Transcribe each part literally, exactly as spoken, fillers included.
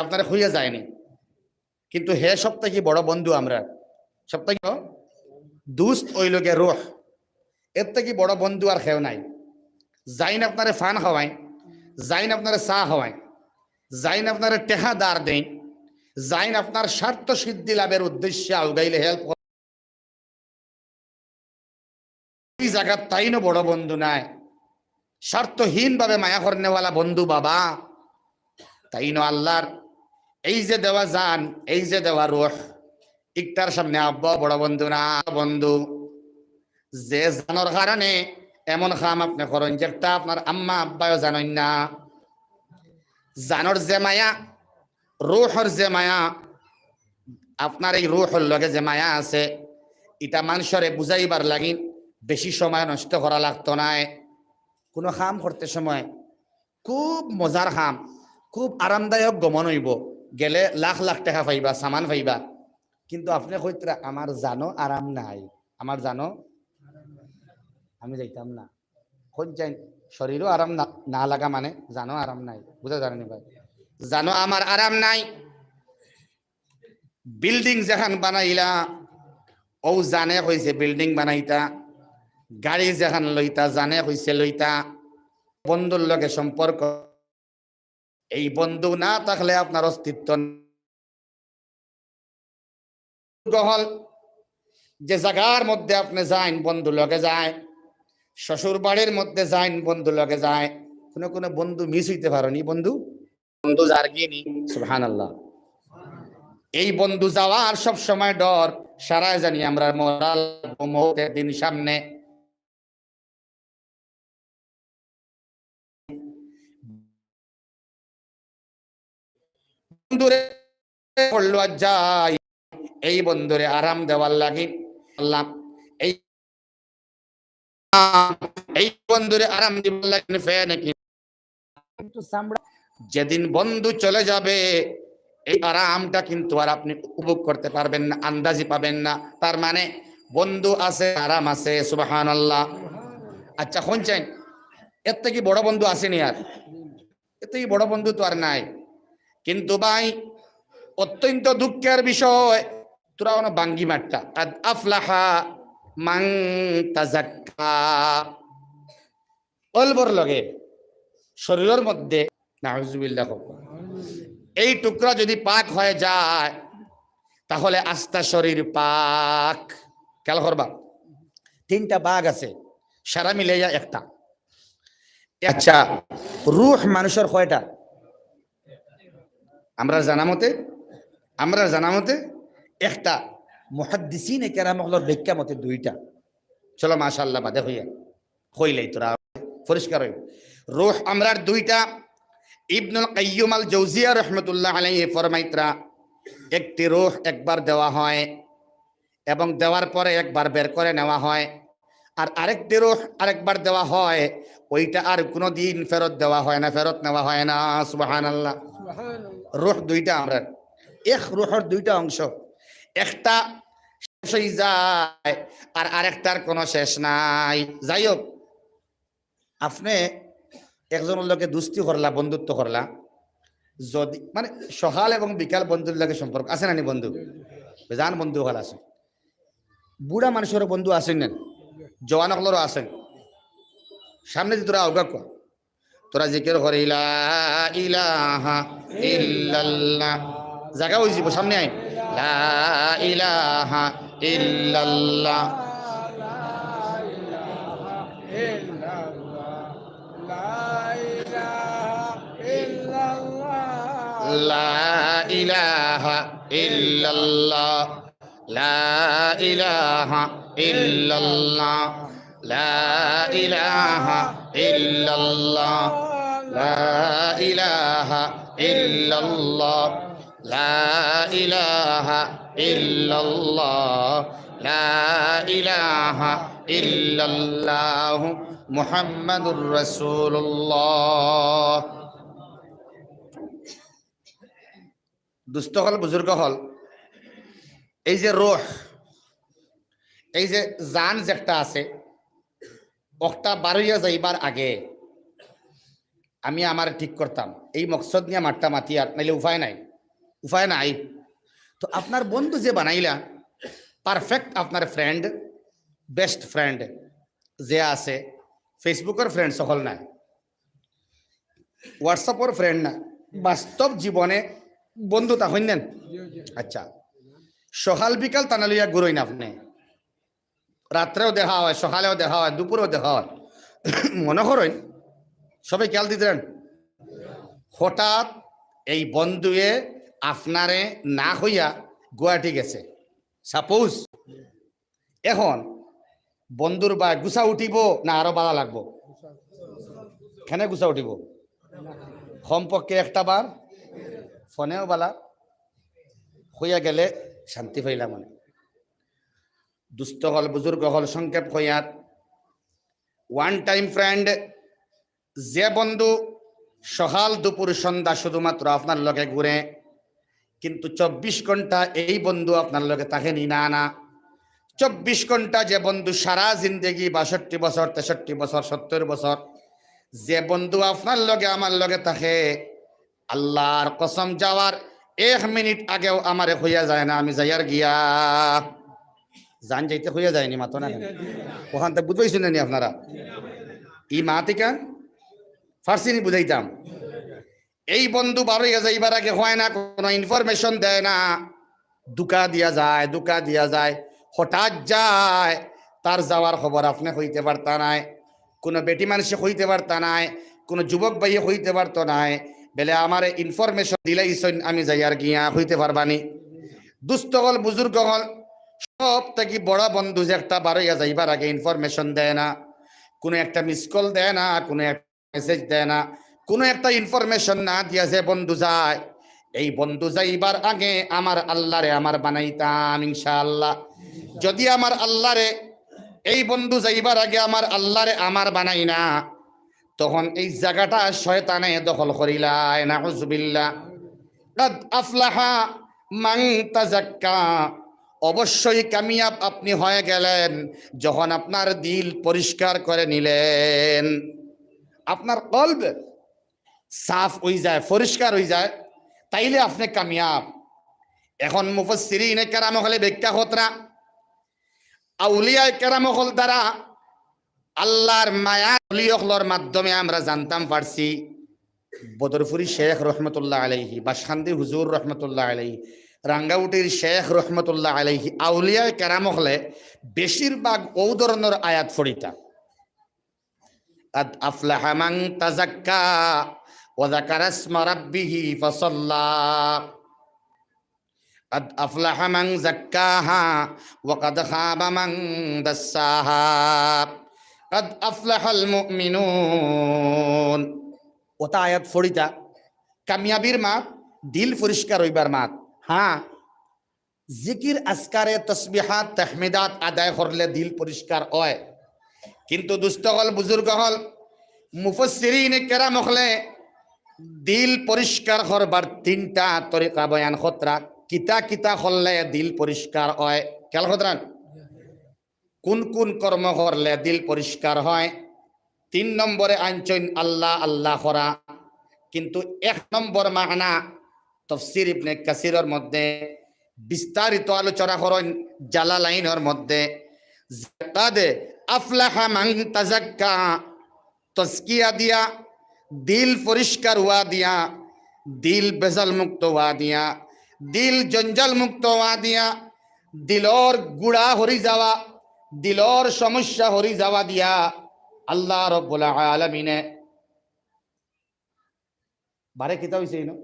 আপনারে কইয়া যায়নি, কিন্তু হে সব থাকি বড় বন্ধু আমরার, সব থাকি বড় দুস্ত অইলো গিয়া রুহ। এর থাকি বড় বন্ধু আর কেউ নাই। যাইন আপনারে পান খাওয়াইন, যাইন আপনারে চা খাওয়াইন, যাইন আপনারে টেকা ধার দেইন, যাইন আপনার স্বার্থ সিদ্ধি লাভের উদ্দেশ্যে আউগাইলে হেল্প। এই জাগাত তাইনও বড় বন্ধু নায়, স্বার্থহীন ভাবে মায়া করনেওয়ালা বন্ধু বাবা। তাইনও আল্লাহর এই যে দেওয়া জান, এই যে দেওয়া রুহ, ইকটার সামনে আব্বা বড় বন্ধু না। বন্ধু, যে জানর কারণে এমন কাম আপনে করইন যেটা আপনার আম্মা আব্বায়ও জানইন না। জানর যে মায়া, রুহর যে মায়া, আপনার এই রুহর লগে যে মায়া আছে, ইটা মানষরে বুঝাইবার লাগি বেশি সময় নষ্ট করা লাগতো নায়। কোনো কাম করতে সময় খুব মজার কাম, খুব আরামদায়ক গমন অইবো, গেলে লাখ লাখ টেকা পাইবা, সামান পাইবা, কিন্তু আপনে কইতরা, "আমার জানো আরাম নাই, আমার জানো, আমি যাইতাম না।" কোন চাইন শরীরও আরাম না, না লাগা মানে জানো আরাম নাই, বুঝা যায় নি ভাই? জানো আমার আরাম নাই। বিল্ডিং যেখান বানাইলা, ও জানে কইছে বিল্ডিং বানাইতা, গাড়ি যেখান লইতা, জানে কইছে লইতা, বন্ধুর লগে সম্পর্ক, এই বন্ধু না থাকলে আপনার অস্তিত্ব নেই। হল, যে জাগার মধ্যে আপনে যাইন, বন্ধু লগে যায়, শ্বশুর বাড়ির মধ্যে যাইন, বন্ধু লগে যায়, কোনো কোনো বন্ধু মিস অইতে পারো নি, বন্ধু, বন্ধু যার কি নি, সুবহানাল্লাহ। এই বন্ধু যাওয়ার সব সময় ডর, সারায় জানি আমরা মরার মৌতের দিন সামনে। বন্ধুরে পড়লো আর যাই, এই বন্ধুরে আরাম দেওয়ার লাগি আল্লাহ, এই, এই বন্ধুরে আরাম দিবার লাগি ফ্যান কি কিন্তু চামড়া। যেদিন বন্ধু চলে যাবে, এই আরামটা কিন্তু আর আপনি উপভোগ করতে পারবেন না, আন্দাজি পাবেন না। তার মানে বন্ধু আছে, আরাম আছে। সুবহানাল্লাহ। আচ্ছা, কোন চাইন, এর থাকি বড় বন্ধু আছে নি আর? এর থাকি বড় বন্ধু তো আর নাই। কিন্তু ভাই, অত্যন্ত দুঃখের বিষয়, তোরা কোনো বাঙ্গি মারটা, "কাদ আফলাহা মান তাজাক্কা।" কলবর লগে শরীরর মধ্যে, নাউজুবিল্লাহ, এই টুকরা যদি পাক হয়ে যায়, তাহলে আস্তা শরীর পাক। খেয়াল করবা, তিনটা ভাগ আছে, সারা মিলাইয়া একটা। আচ্ছা, রুহ মানুষর কয়টা? আমরা জানা মতে, আমরা জানা মতে একটা, মুহাদ্দিসিনে কেরাম অকলর ব্যাখ্যা মতে দুইটা। চলো, মাশাআল্লাহ, বাদে হইয়া কইলাই তোরা পরিষ্কার হইব। রুহ আমরার দুইটা। ইবনুল কাইয়্যিম আল জৌজিয়া রহমতুল্লাহ আলাইহি ফরমাইতরা, একটি রুহ একবার দেওয়া হয় এবং দেওয়ার পরে একবার বের করে নেওয়া হয়, আর আরেকটি রুহ আরেকবার দেওয়া হয়, ওইটা আর কোনো দিন ফেরত দেওয়া হয় না, ফেরত নেওয়া হয় না। সুবহানাল্লাহ। সুবহানাল্লাহ। রুহ দুইটা আমরার, এক রুহর দুইটা অংশ, একটা শেষ হয়ে যায় আর আরেকটার কোনো শেষ নাই। যাই হোক, আপনে একজনর লগে দুস্তি করলা, বন্ধুত্ব করলা, যদি মানে সকাল এবং বিকাল বন্ধুর লগে সম্পর্ক আছে না নি বন্ধু? বেজান বন্ধু হল আছে, বুড়া মানুষের বন্ধু আছেন না, জওয়ান অকলরও আছেন। সামনে দি তোরা আউগা কর, তোরা জিকির করি লা ইলাহা ইল্লাল্লাহ। জাগা হইযিবো, সামনে আইন। লা ইলাহা ইল্লাল্লাহ। লা ইলাহা ইল্লাল্লাহ। لا إله إلا الله. لا إله إلا الله. لا إله إلا الله. لا إله إلا الله. لا إله إلا الله. محمد رسول الله. দুস্ত অকল, বুজুর্গ অকল, এই যে রুহ, এই যে জান যেটা আছে, অকটা বারইয়া যাইবার আগে আমি আমারে ঠিক করতাম, এই মকসদ নিয়া মাতটা মাতিয়ার, নাইলে উপায় নাই। উপায় নাই। তো আপনার বন্ধু যে বানাইলা, পারফেক্ট আপনার ফ্রেন্ড, বেস্ট ফ্রেন্ড যে আছে, ফেসবুকর ফ্রেন্ড সকল নায়, হোয়াটসঅ্যাপর ফ্রেন্ড না, বাস্তব জীবনে বন্ধু তা হইন নেন। আচ্ছা, সকাল বিকাল তানা লইয়া ঘুরইন আপনি, রাত্রেও দেখা হয়, সকালেও দেখা হয়, দুপুরেও দেখা হয়। মনে করইন, সবে খেয়াল দিতরা, হঠাৎ এই বন্ধুয়ে আপনারে না কইয়া গুয়াহাটি গেছে, সাপোজ, এখন বন্ধুর বায় গুছা উঠিবো না আরো বালা লাগবো? কেনে গুছা উঠিবো? কমপক্ষে একটা বার ফোনেও বালা কইয়া গেলে শান্তি পাইলাম মানে। দুস্ত অকল, বুজুর্গ অকল, সংক্ষেপ কইয়ার, ওয়ান টাইম ফ্রেন্ড, যে বন্ধু সকাল দুপুর সন্ধ্যা শুধুমাত্র আপনার লগে ঘুরে, কিন্তু চব্বিশ ঘন্টা এই বন্ধু আপনার লগে থাকে নি? না, না। চব্বিশ ঘন্টা যে বন্ধু সারা জিন্দেগি, বাষট্টি বছর, তেষট্টি বছর, সত্তর বছর, যে বন্ধু আপনার লগে আমার লগে থাকে, আল্লাহর কসম, যাওয়ার এক মিনিট আগেও আমারে কইয়া যায় না, "আমি যাইয়ার গিয়া।" জান যাইতে কইয়া যায়নি, মাতো না কেনে? ওখান থেকে বুঝবাই শুনেনি আপনারা? ই মাতিকা ফার্সিনি বুঝাইতাম। এই বন্ধু বারইয়া যাইবার আগে হয় না, কোনো ইনফরমেশন দেয় না, ধোঁকা দিয়া যায়, ধোঁকা দিয়া যায়, হঠাৎ যায়, তার যাওয়ার খবর আপনে কইতে পারতা নায়, কোনো বেটি মানষে কইতে পারতা নায়, কোনো যুবক ভাইয়ে কইতে পারতো নায়, বেলে আমারে ইনফরমেশন দিলাইছইন, আমি যাইয়ার গিয়া, কইতে পারবানি? দুস্ত অকল, বুজুর্গ অকল, সব থাকি বড় বন্ধু যে একটা বারইয়া যাইবার আগে ইনফরমেশন দেয় না, কোনো একটা মিস কল দেয় না, কোনো এক মেসেজ দেয় না, কোনো একটা ইনফরমেশন না দিয়া যে বন্ধু যায়, এই বন্ধু যাইবার আগে আমার আল্লাহরে আমার বানাইতাম ইনশাআল্লাহ। যদি আমার আল্লাহরে, এই বন্ধু যাইবার আগে আমার আল্লাহরে আমার বানাই না, তখন এই জাগাটা শয়তানে দখল করিলায়, নাউজুবিল্লাহ। কাদ আফলাহা মান তাজাক্কা, অবশ্যই কামিয়াব আপনি হয়ে গেলেন যখন আপনার দিল পরিষ্কার করে নিলেন, আপনার কলব সাফ হই যায়, পরিষ্কার হই যায়, তাইলে আপনি কামিয়াব। এখন মুফাসসিরিনে কেরাম অকলে ব্যাখ্যা করতরা, আউলিয়ায়ে কেরাম অকল দ্বারা আল্লাহর মায়ার অলি অকলর মাধ্যমে আমরা জানতাম পারছি, বদরপুরি শেখ রহমতুল্লাহ আলাইহি, বাসকান্দি হুজুর রহমতুল্লাহ আলাইহি, রাঙ্গাউটির শেখ রহমতুল্লাহ আলাইহি, আউলিয়ায়ে কেরাম অকলে বেশিরভাগ ও ধরনর আয়াত পড়িতা। কাদ আফলাহা মান তাজাক্কা ওয়া যাকারা ইসমা রাব্বিহি ফাসাল্লা। কাদ আফলাহা মান যাক্কাহা ওয়া কাদ খাবা মান দাসসাহা। কাদ আফলাহাল মুমিনুন। ওটা আয়াত পড়িতা, কামিয়াবির মাত, দিল পরিষ্কার হইবার মাত। হ্যাঁ, জিকির, আজকারে, তসবিহাত, তাহমিদাত আদায় করলে দিল পরিষ্কার হয়। কিন্তু দুস্ত অকল, বুজুর্গ অকল, মুফাসসিরিনে কেরাম অকলে দিল পরিষ্কার করবার তিনটা তরিকা বয়ান করতরা। কিতা কিতা করলে দিল পরিষ্কার হয়, খেয়াল করতরা? কোন কোন কর্ম করলে দিল পরিষ্কার হয়? তিন নম্বরে আনছইন আল্লাহ আল্লাহ করা, কিন্তু এক নম্বর মানা তফসির ইবনে কাসিরর মধ্যে বিস্তারিত আলোচনা করইন জালালাইনর মধ্যে, কাদ আফলাহা মান তাজাক্কা, তজকিয়া দিয়া, দিল পরিষ্কার হওয়া দিয়া, দিল ভেজাল মুক্ত হওয়া দিয়া, দিল জঞ্জাল মুক্ত হওয়া দিয়া, দিলর গুড়া হরি যাওয়া, দিলর সমস্যা হরি যাওয়া দিয়া আল্লাহ রব্বুল আলামিনে বারে কিতা হইছে ইনো?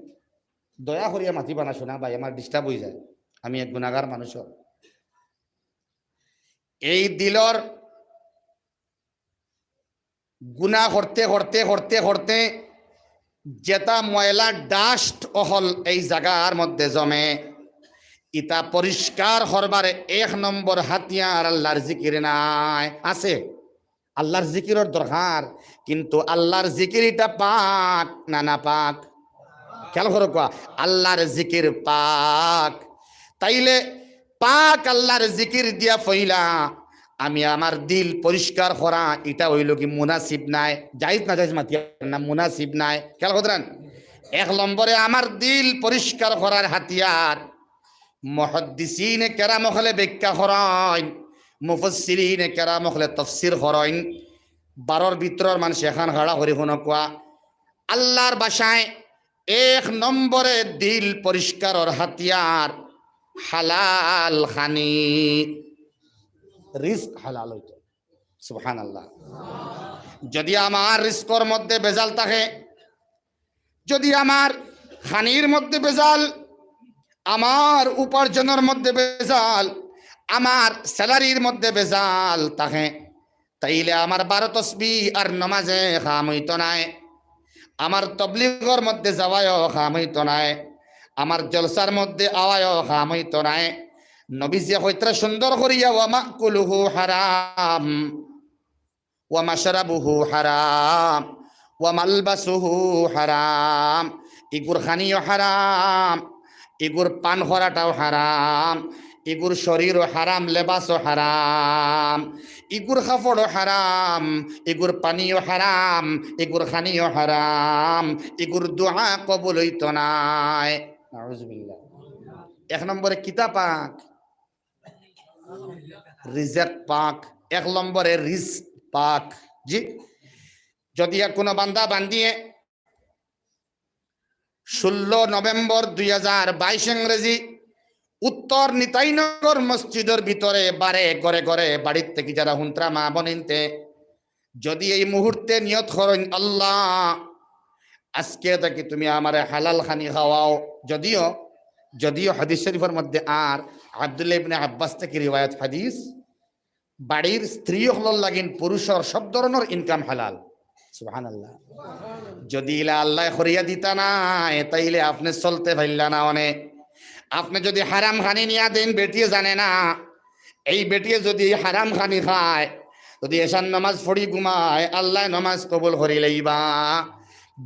দয়া করিয়া মাতিবা না শোনা ভাই, আমার ডিস্টার্ব হয়ে যায়, আমি এক গুনাহগার মানুষ। এই দিলর গুনা করতে করতে করতে করতে যেটা ময়লা ডাস্ট অকল এই জাগার মধ্যে জমে, ইটা পরিষ্কার করবার এক নম্বর হাতিয়ার আল্লাহর জিকির নায়। আছে, আল্লাহর জিকিরর দরকার, কিন্তু আল্লাহর জিকির ইটা পাক না নাপাক? খেয়াল করো কোয়া, আল্লাহর জিকির পাক। তাইলে পাক আল্লাহর জিকির দিয়া ফইলা আমি আমার দিল পরিষ্কার করা, ইটা হইল কি মুনাসিব নায়, জায়েজ না জায়েজ মাতিয়ার না, মুনাসিব নায়। খেয়াল করতরা? এক নম্বরে আমার দিল পরিষ্কার করার হাতিয়ার। মুহাদ্দিসিনে কেরাম অকলে ব্যাখ্যা করইন, মুফাসসিরিনে কেরাম অকলে তাফসীর করইন। বারোর ভিতরর মানুষ এখান খাড়া করি হুনউক্কা। আল্লাহর ভাষায় এক নম্বরে দিল পরিষ্কারর হাতিয়ার হালাল খানি, রিজক হালাল অইতো। সুবহানাল্লাহ। যদি আমার রিজকর মধ্যে ভেজাল থাকে, যদি আমার খানির মধ্যে ভেজাল, আমার উপার্জনর মধ্যে ভেজাল, আমার স্যালারির মধ্যে ভেজাল থাকে, তাইলে আমার বারো তসবি আর নমাজে কাম অইতো নায়, আমার তবলিগর মধ্যে যাওয়ায়ও কাম অইতো নায়, আমার জলসার মধ্যে আওয়ায়ও কাম অইতো নায়। নবীজিয়ে কইতরা সুন্দর করিয়া, "ওয়া মাকুলুহু হারাম, ওয়া মাশরাবুহু হারাম, ওয়া মালবাসুহু হারাম।" ইগুর খানিও হারাম, ইগুর পান করাটাও হারাম, ইগুর শরীরও হারাম, লেবাসও হারাম, ইগুর কাপড়ও হারাম, ইগুর পানিও হারাম, ইগুর খানিও হারাম, ইগুর দোয়া কবুল অইতো নায়। নাউজুবিল্লাহ। এক নম্বরে কিতা পাক? রিজেক পাক। এক নম্বরে রিজক পাক। জি, যদি এক কোনো বান্দা বান্দিয়ে ষোলো নভেম্বর দুই হাজার বাইশ ইংরেজি উত্তর নিতাইনগর মসজিদর ভিতরে বারে ঘরে ঘরে বাড়ির থাকি যারা হুনতরা মা বইনতে, যদি এই মুহূর্তে নিয়ত করইন, "আল্লাহ, আজকে থাকি তুমি আমারে হালাল খানি খাওয়াও।" যদিও, যদিও হাদিস শরীফর মধ্যে আর আব্দুল্লাহ ইবনে আব্বাস থাকি রিওয়ায়াত হাদিস, বাড়ির স্ত্রী অকলর লাগিন পুরুষর সব ধরনর ইনকাম হালাল। সুবহানাল্লাহ। যদি ইলা আল্লায় করিয়া দিতা নায়, তাইলে আপনে চলতে পারলা না অনে। আপনে যদি হারাম খানি নিয়া দেইন, বেটিয়ে জানে না, এই বেটিয়ে যদি হারাম খানি খায়, যদি এশার নমাজ পড়ি ঘুমায়, আল্লায় নমাজ কবুল করি লইবা।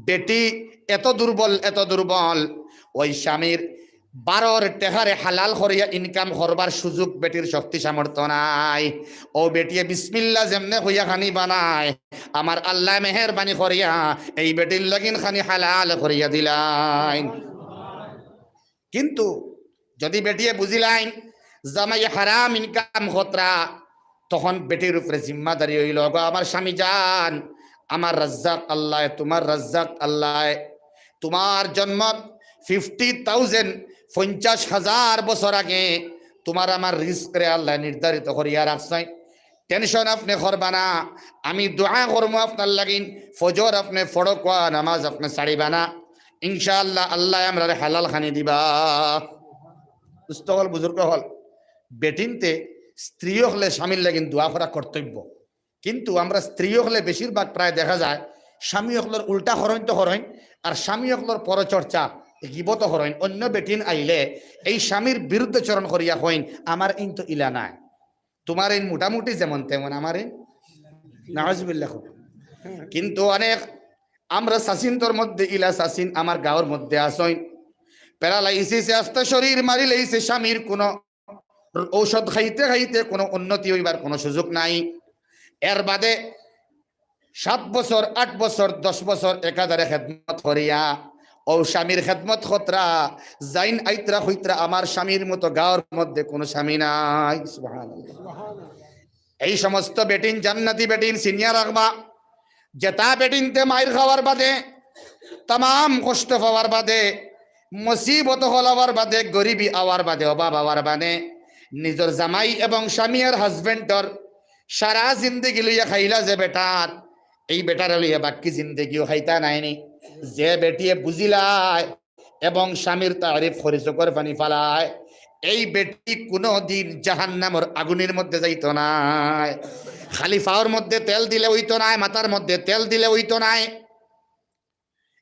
বেটি এত দুর্বল, এত দুর্বল, ওই স্বামীর বারোর টেকারে হালাল করিয়া ইনকাম করবার সুযোগ বেটির শক্তি সামর্থ্য নাই। ও বেটিয়ে বিসমিল্লা যেমনে কইয়া খানি বানায়, আমার আল্লায় মেহেরবানি করিয়া এই বেটির লাগিন খানি হালাল করিয়া দিলাইন। কিন্তু যদি বেটিয়ে বুঝিলাইন জামাই হারাম ইনকাম করতরা, তখন বেটির উপরে জিম্মাদারি অইলো, "গো আমার স্বামী জান, আমার রাজ্জাক আল্লায়, তুমার রাজ্জাক আল্লায়, তুমার জন্মর ফিফটি থাউজেন্ড, পঞ্চাশ হাজার বছর আগে তুমার আমার রিজকরে আল্লায় নির্ধারিত করিয়া রাখছইন। টেনশন আপনে করবা না, আমি দোয়া করমু আপনার লাগিন, ফজর আপনে পড়উক্কা, নমাজ আপনে ছাড়িবা না, ইনশাআল্লাহ আল্লায় আমরারে হালাল খানি দিবা।" দোস্ত অকল, বুজুর্গ অকল, বেটিন্তে স্ত্রী অকলে স্বামীর লাগিন দোয়া করা কর্তব্য। কিন্তু আমরা স্ত্রী অকলে বেশিরভাগ প্রায় দেখা যায় স্বামী অকলর উল্টা করইন তো করইন, আর স্বামী অকলর পরচর্চা, গিবত করইন। অন্য বেটিন আইলে এই স্বামীর বিরুদ্ধাচরণ করিয়া কইন, "আমার ইন তো ইলা নায়, তুমার ইন মোটামুটি যেমন তেমন, আমার ইন।" নাউজুবিল্লাহ। কিন্তু অনেক আমরা চাচিন্তর মধ্যে ইলা চাচিন আমার গাঁওর মধ্যে আছইন, প্যারালাইসিসে আস্তা শরীর মারি লইছে, স্বামীর কোনো ঔষধ খাইতে খাইতে কোনো উন্নতি অইবার কোনো সুযোগ নাই। এর বাদে সাত বছর, আট বছর, দশ বছর একাধারে খেদমত করিয়া ও স্বামীর খেদমত করতরা, যাইন আইতরা কইতরা, "আমার স্বামীর মতো গাঁওর মধ্যে কোনো স্বামী নাই।" সুবহানাল্লাহ। এই সমস্ত বেটিন, জান্নাতি বেটিন চিনিয়া রাখবা, যেতা বেটিন্তে মাইর খাওয়ার বাদে, তামাম কষ্ট পাওয়ার বাদে, মুসিবত অকল আওয়ার বাদে, গরিবি আওয়ার বাদে, অভাব আওয়ার বাদে, নিজর জামাই এবং স্বামী আর হাজবেন্ডর সারা জিন্দেগি লইয়া খাইলা যে বেটার, এই বেটারে লইয়া বাকি জিন্দেগিও খাইতা নায়নি। যে বেটিয়ে বুঝিলায় এবং স্বামীর তারিফ করি চকুর পানি ফালায়, এই বেটি কুনুদিন জাহান্নামর আগুনের মধ্যে যাইতো নায়। খালি পাওর মধ্যে তেল দিলে অইতো নায়, মাথার মধ্যে তেল দিলে অইতো নায়।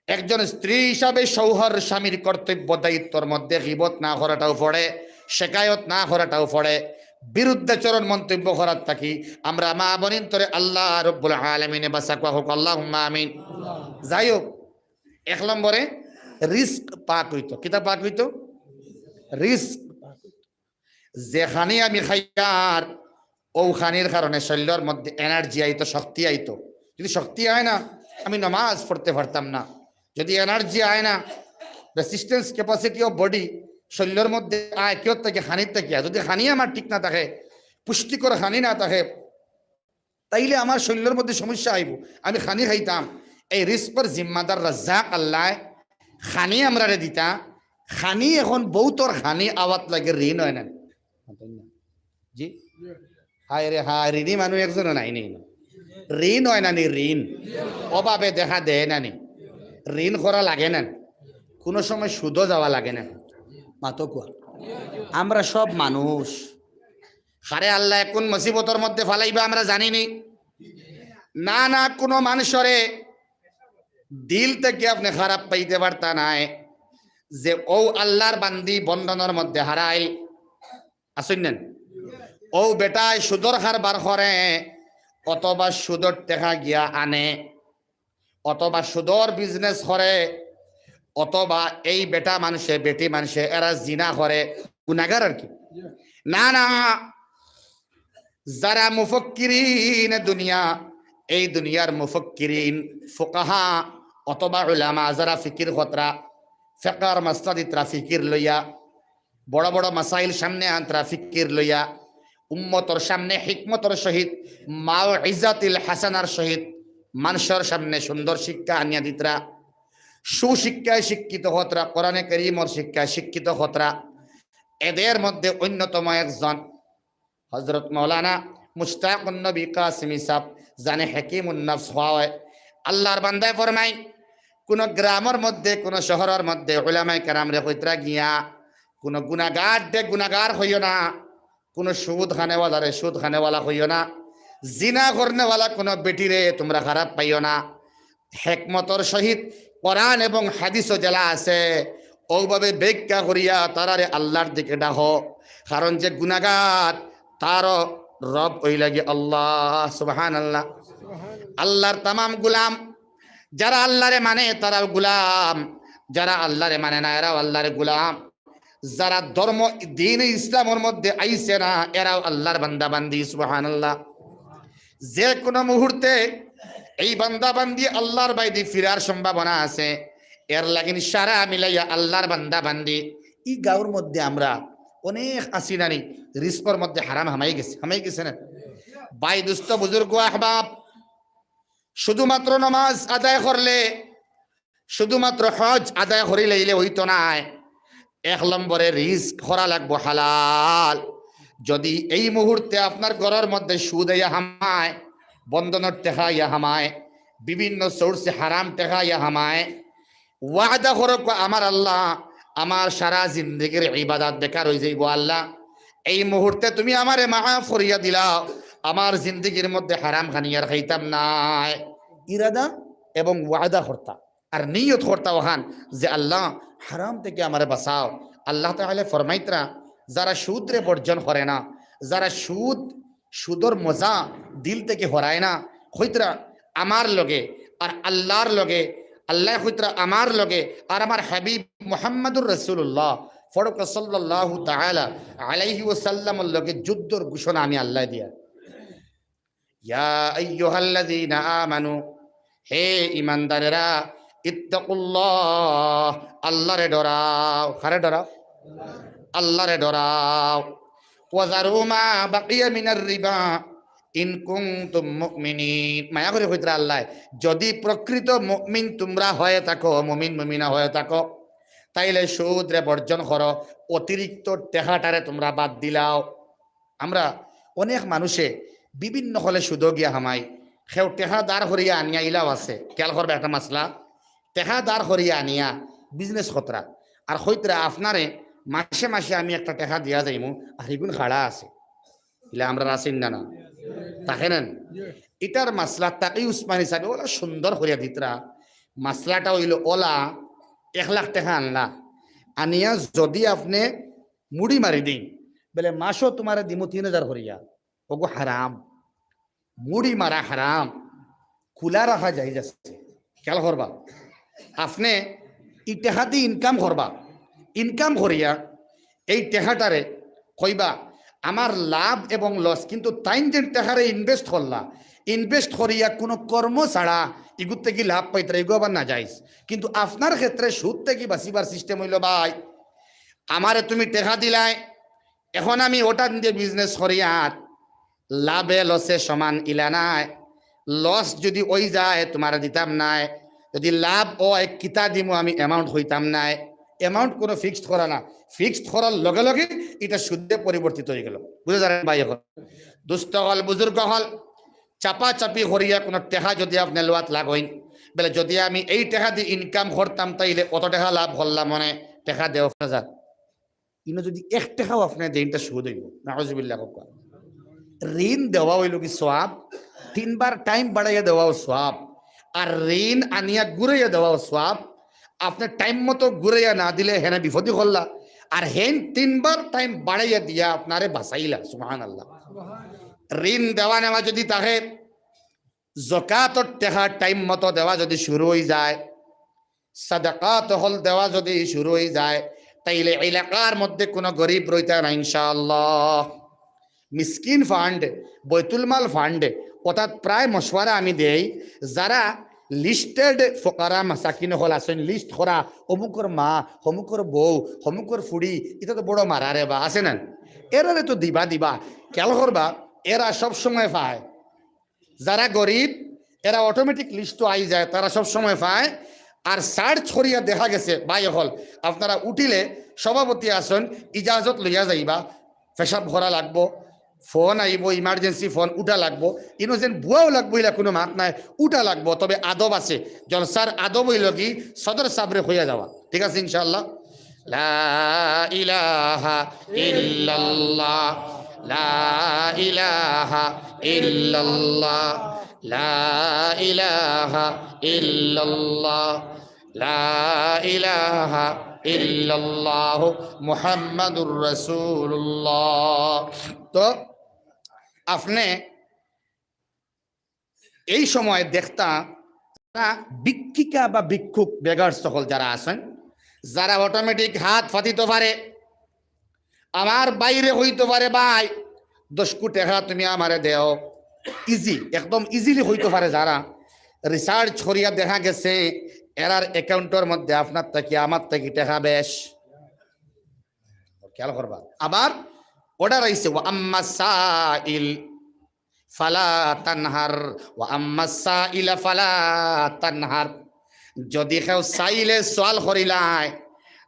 একজন স্ত্রী হিসাবে শৌহর স্বামীর কর্তব্য দায়িত্বর মধ্যে গিবত না করাটাও পড়ে, শেকায়ত না করাটাও পড়ে, বিরুদ্ধাচরণ মন্তব্য করার থাকি আমরা মা বইনতরে আল্লাহ রব্বুল আলামিনে বাঁচাউক্কা হউক, আল্লাহুম্মা আমিন। যাই হউক, এক নম্বরে রিজক পাক অইতো। কিতা পাক অইতো? রিজক পাক অইতো। যে খানি আমি খাইয়ার, অউ খানির কারণে শরীলর মধ্যে এনার্জি আইতো, শক্তি আইতো। যদি শক্তি আয় না, আমি নমাজ পড়তে পারতাম না। যদি এনার্জি আয় না, রেসিস্টেন্স ক্যাপাসিটি অফ বডি শরীরর মধ্যে আয় কিয়র থাকি? খানির থাকি। আর যদি খানি আমার ঠিক না থাকে, পুষ্টিকর খানি না থাকে, তাইলে আমার শরীরর মধ্যে সমস্যা আইব। আমি খানি খাইতাম, এই রিজকর জিম্মাদার রাজ্জাক আল্লায় খানি আমরারে দিতা। খানি এখন বউতর খানি আওয়াত লাগে, ঋণ অয় না নি? জি, হায় রে হায়, ঋণী মানুষ একজনও নাই নি? ঋণ অয় না নি? ঋণ অভাবে দেখা দেয় না নি? ঋণ করা লাগে না নি? কোনো সময় সুদও যাওয়া লাগে না নি? মাতো কুয়া। আমরা সব মানুষ, কারে আল্লায় কোন মুসিবতর মধ্যে ফালাইবা আমরা জানি নি। না না, কোনো মানুষরে দিল থাকি আপনে খারাপ পাইতে পারতা নায়, যে অউ আল্লার বান্দি বন্ধনর মধ্যে হারাইল। আছইন না নি? অউ বেটায় সুদর কারবার করে, অথবা সুদর টেকা গিয়া আনে, অথবা সুদর বিজনেস করে, অথবা এই বেটা মানষে, বেটি মানষে এরা জিনা করে, গুনাগার আর কি। না না, যারা মুফাক্কিরিন দুনিয়া, এই দুনিয়ার মুফাক্কিরিন, ফুকাহা অথবা উলামা, যারা ফিকির করতরা, ফিকার মাসলা দিতরা ফিকির লইয়া, বড় বড় মাসাইল সামনে আনতরা ফিকির লইয়া, উম্মতর সামনে হিকমতর সহিত, মাউইজাতিল হাসানার সহিত, মানষর সামনে সুন্দর শিক্ষা আনিয়া দিতরা, সুশিক্ষায় শিক্ষিত করতরা, কোরআনে করিমর শিক্ষায় শিক্ষিত করতরা। এদের মধ্যে অন্যতম একজন হযরত মাওলানা মুশতাকুন নবী কাসিমি সাহেব, যানে হাকিমুন নফস কওয়া অয়। আল্লার বান্দায় ফরমাইন, কুনু গ্রামর মধ্যে, কুনু শহরর মধ্যে উলামায়ে কেরামরে কইতরা গিয়া, কুনু গুনাগাররে গুনাগার কইও না, কুনু সুদ খানেওয়ালারে সুদ খানেওয়ালা কইও না, জিনা করনেওয়ালা কুনু বেটিরে তুমরা খারাপ পাইও না। হেকমতর সহিত কোরআন এবং হাদিসও যেলা আছে, অউভাবে ব্যাখ্যা করিয়া তারারে আল্লার দিকে ডাকো। কারণ যে গুনাগার, তারও রব অইলা গি আল্লাহ। সুবহানাল্লাহ। আল্লার তামাম গুলাম, যারা আল্লারে মানে তারাও গুলাম, যারা আল্লারে মানে না এরাও আল্লার গুলাম। যারা ধর্ম, দ্বীনে ইসলামর মধ্যে আইছে না, এরাও আল্লার বান্দা বান্দি। সুবহানাল্লাহ। যে কুনু মুহূর্তে এই বান্দা বান্দি আল্লার বায়দি ফিরার সম্ভাবনা আছে। এর লাগিন সারা মিলাইয়া আল্লার বান্দা বান্দি, ই গাউর মধ্যে আমরা অনেক আছি না নি, রিজকর মধ্যে হারাম হামাই গেছে, হামাই গেছে না? ভাই, দোস্ত, বুজুর্গ, আহবাব, শুধুমাত্র নমাজ আদায় করলে, শুধুমাত্র হজ আদায় করিলাইলে অইতো নায়। এক নম্বরে রিজক করা লাগবো হালাল। যদি এই মুহূর্তে আপনার ঘরর মধ্যে সুদ আইয়া হামায়, বন্ধনর টেকা আইয়া হামায়, বিভিন্ন সোর্সে হারাম টেকা আইয়া হামায়, ওয়াদা করো, আমার আল্লাহ, আমার সারা জিন্দেগির ইবাদত বেকার অই যাইবো। আল্লাহ, এই মুহূর্তে তুমি আমারে মাফ করিয়া দিলাও, আমার জিন্দেগির মধ্যে হারাম খানি আর খাইতাম নায়। ইরাদা এবং ওয়াদা করতা, আর নিয়ত করতা অখান যে, আল্লাহ, হারাম থাকি আমারে বাঁচাও। আল্লাহ তাআলা ফরমাইতরা, যারা সুদরে বর্জন করে না, যারা সুদ সুদর মজা দিল থাকি হরায় না, কইতরা আমার লগে আর আল্লার লগে, আল্লায় কইতরা আমার লগে আর আমার হাবিব মুহাম্মাদুর রাসূলুল্লাহ, ফড়ক সাল্লাল্লাহু তাআলা আলাইহি ওয়াসাল্লামর লগে যুদ্ধর ঘোষণা আমি আল্লায় দিয়া। ইয়া আইয়ুহাল্লাযীনা আমানু, হে ইমানদারেরা, ইত্তাকুল্লাহ, আল্লারে ডরাও। কারে ডরাও? আল্লারে ডরাও। ওয়াজারু মা বাকিয়া মিনার রিবা ইন কুনতুম মুমিনিন। মায়া করি কইতরা আল্লায়, যদি প্রকৃত মুমিন তুমরা হয়ে থাকো, মুমিন মুমিনা হয়ে থাকো, তাইলে সুদরে বর্জন করো, অতিরিক্ত টেকাটারে তুমরা বাদ দিলাও। আমরা অনেক মানুষে বিভিন্ন হলে সুদো গিয়া হামাই, কেউ টেকা দাঁড় করিয়া আনিয়া ইলাও আছে। খেয়াল করবা একটা মাসলা, টেকা দাঁড় করিয়া আনিয়া বিজনেস করতরা, আর কইতরা, আপনারে মাসে মাসে আমি একটা টেকা দিয়া যাইমু, আর ইগুন খাড়া আছে। ইলা আমরা আছি না, না? থাকে না? ইটার মাসলা তাকি উসমানী সাহেব ওলা সুন্দর করিয়া দিতরা। মাসলাটা অইলো, ওলা এক লাখ টেকা আনলা, আনিয়া যদি আপনে মুড়ি মারি দিন, বলে, মাসো তুমারে দিমু তিন হাজার করিয়া। ওগো হারাম, মুড়ি মারা হারাম, খুলা রাখা জায়েজ আছে। খেয়াল করবা, আপনে ই টেকা দি ইনকাম করবা, ইনকাম করিয়া এই টেকাটারে কইবা, আমার লাভ এবং লস, কিন্তু তাইন যেন টেকারে ইনভেস্ট করলা, ইনভেস্ট করিয়া কুনু কর্ম ছাড়া ইগুর থাকি লাভ পাইতরা, ইগু আবার নাজাইজ। কিন্তু আপনার ক্ষেত্রে সুদ থাকি বাঁচিবার সিস্টেম অইলো, ভাই, আমারে তুমি টেকা দিলায়, এখন আমি ওটা দিয়া বিজনেস করিয়ার, লাভে লসে সমান ইলা নায়। লস যুদি অই যায়, তুমারে দিতাম নায়, যুদি লাভ অয়, কিতা দিমু আমি, অ্যামাউন্ট কইতাম নায়। অ্যামাউন্ট কুনু ফিক্সড করা না, ফিক্সড করার লগে লগে ইটা সুদে পরিবর্তিত অইগেলো। বুঝা যার নি ভাই? এখন দুস্ত অকল, বুজুর্গ অকল, চাপাচাপি করিয়া কুনু টেকা যুদি আপনে লওয়াত লাগইন, বলে যুদি আমি এই টেকা দি ইনকাম করতাম, তাইলে অত টেকা লাভ করলাম, মানে টেকা দেও পাঁচ হাজার। ইনো যুদি এক টেকাও আপনে দেইন, ইটা সুদ অইবো। নাউজুবিল্লাহ। ঋণ দেওয়া অইলো কি সওয়াব, তিনবার টাইম বাড়াইয়া দেওয়াও সওয়াব, আর ঋণ আনিয়া ঘুরাইয়া দেওয়াও সওয়াব। আপনে টাইম মতো ঘুরাইয়া না দিলে হেনে বিপদি করলা, আর হেন তিনবার টাইম বাড়াইয়া দিয়া আপনারে বাঁচাইলা। সুবহানাল্লাহ। ঋণ দেওয়া নেওয়া যুদি থাকে, জকাতর টেকা টাইম মতো দেওয়া যুদি শুরু অই যায়, সাদাকাত অকল দেওয়া যুদি শুরু অই যায়, তাইলে এলাকার মধ্যে কুনু গরিব রইতা না ইনশাআল্লাহ। মিসকিন ফান্ড, বৈতুল মাল ফান্ড, অর্থাৎ প্রায় মশওয়ারা আমি দেই, যারা লিস্টেড ফোকারা মাসাকিন অকল আছইন, লিস্ট করা, অমুকর মা, অমুকর বউ, অমুকর ফুড়ি, ইতা তো বড় মারা রে বা, আছে না? এরারে তো দিবা, দিবা। খেয়াল করবা, এরা সব সময় পায়। যারা গরিব, এরা অটোমেটিক লিস্টো আই যায়, তারা সব সময় পায়। আর সার্চ করিয়া দেখা গেছে, ভাই অকল, আপনারা উঠিলে সভাপতি আছইন, ইজাজত লইয়া যাইবা, পেশাব করা লাগবো, ফোন আইবো, ইমার্জেন্সি ফোন উঠা লাগবো, ইনো যেন বুয়াও লাগবো, ইলা কুনু মাত নাই, উঠা লাগবো। তবে আদব আছে, জলসার আদব অইলো কি সদর সাবরে কইয়া যাওয়া, ঠিক আছে ইনশাআল্লাহ। লা ইলাহা ইল্লাল্লাহ, লা ইলাহা ইল্লাল্লাহ, লা ইলাহা ইল্লাল্লাহ, লা ইলাহা ইল্লাল্লাহ, মুহাম্মাদুর রাসূলুল্লাহ। তো আপনে এই সময় দেখতা, যারা ভিক্ষিকা বা ভিক্ষুক, বেগার্স অকল যারা আছইন, যারা অটোমেটিক হাত পাতিতো পারে, আমার ভাইরে কইতো পারে, "ভাই, দশ কু টেকা তুমি আমারে দেও।" ইজি, একদম ইজিলি কইতো পারে যারা, রিসার্চ করিয়া দেখা গেছে এরার অ্যাকাউন্টর মধ্যে আপনার থাকি, আমার থাকি টেকা বেশ। খেয়াল করবা, আবার অর্ডার আইছে, "ওয়া আম্মা সাইল ফালা তানহার, ওয়া আম্মা সাইলা ফালা তানহার।" যুদি কেউ চাইলে সওয়াল করিলায়,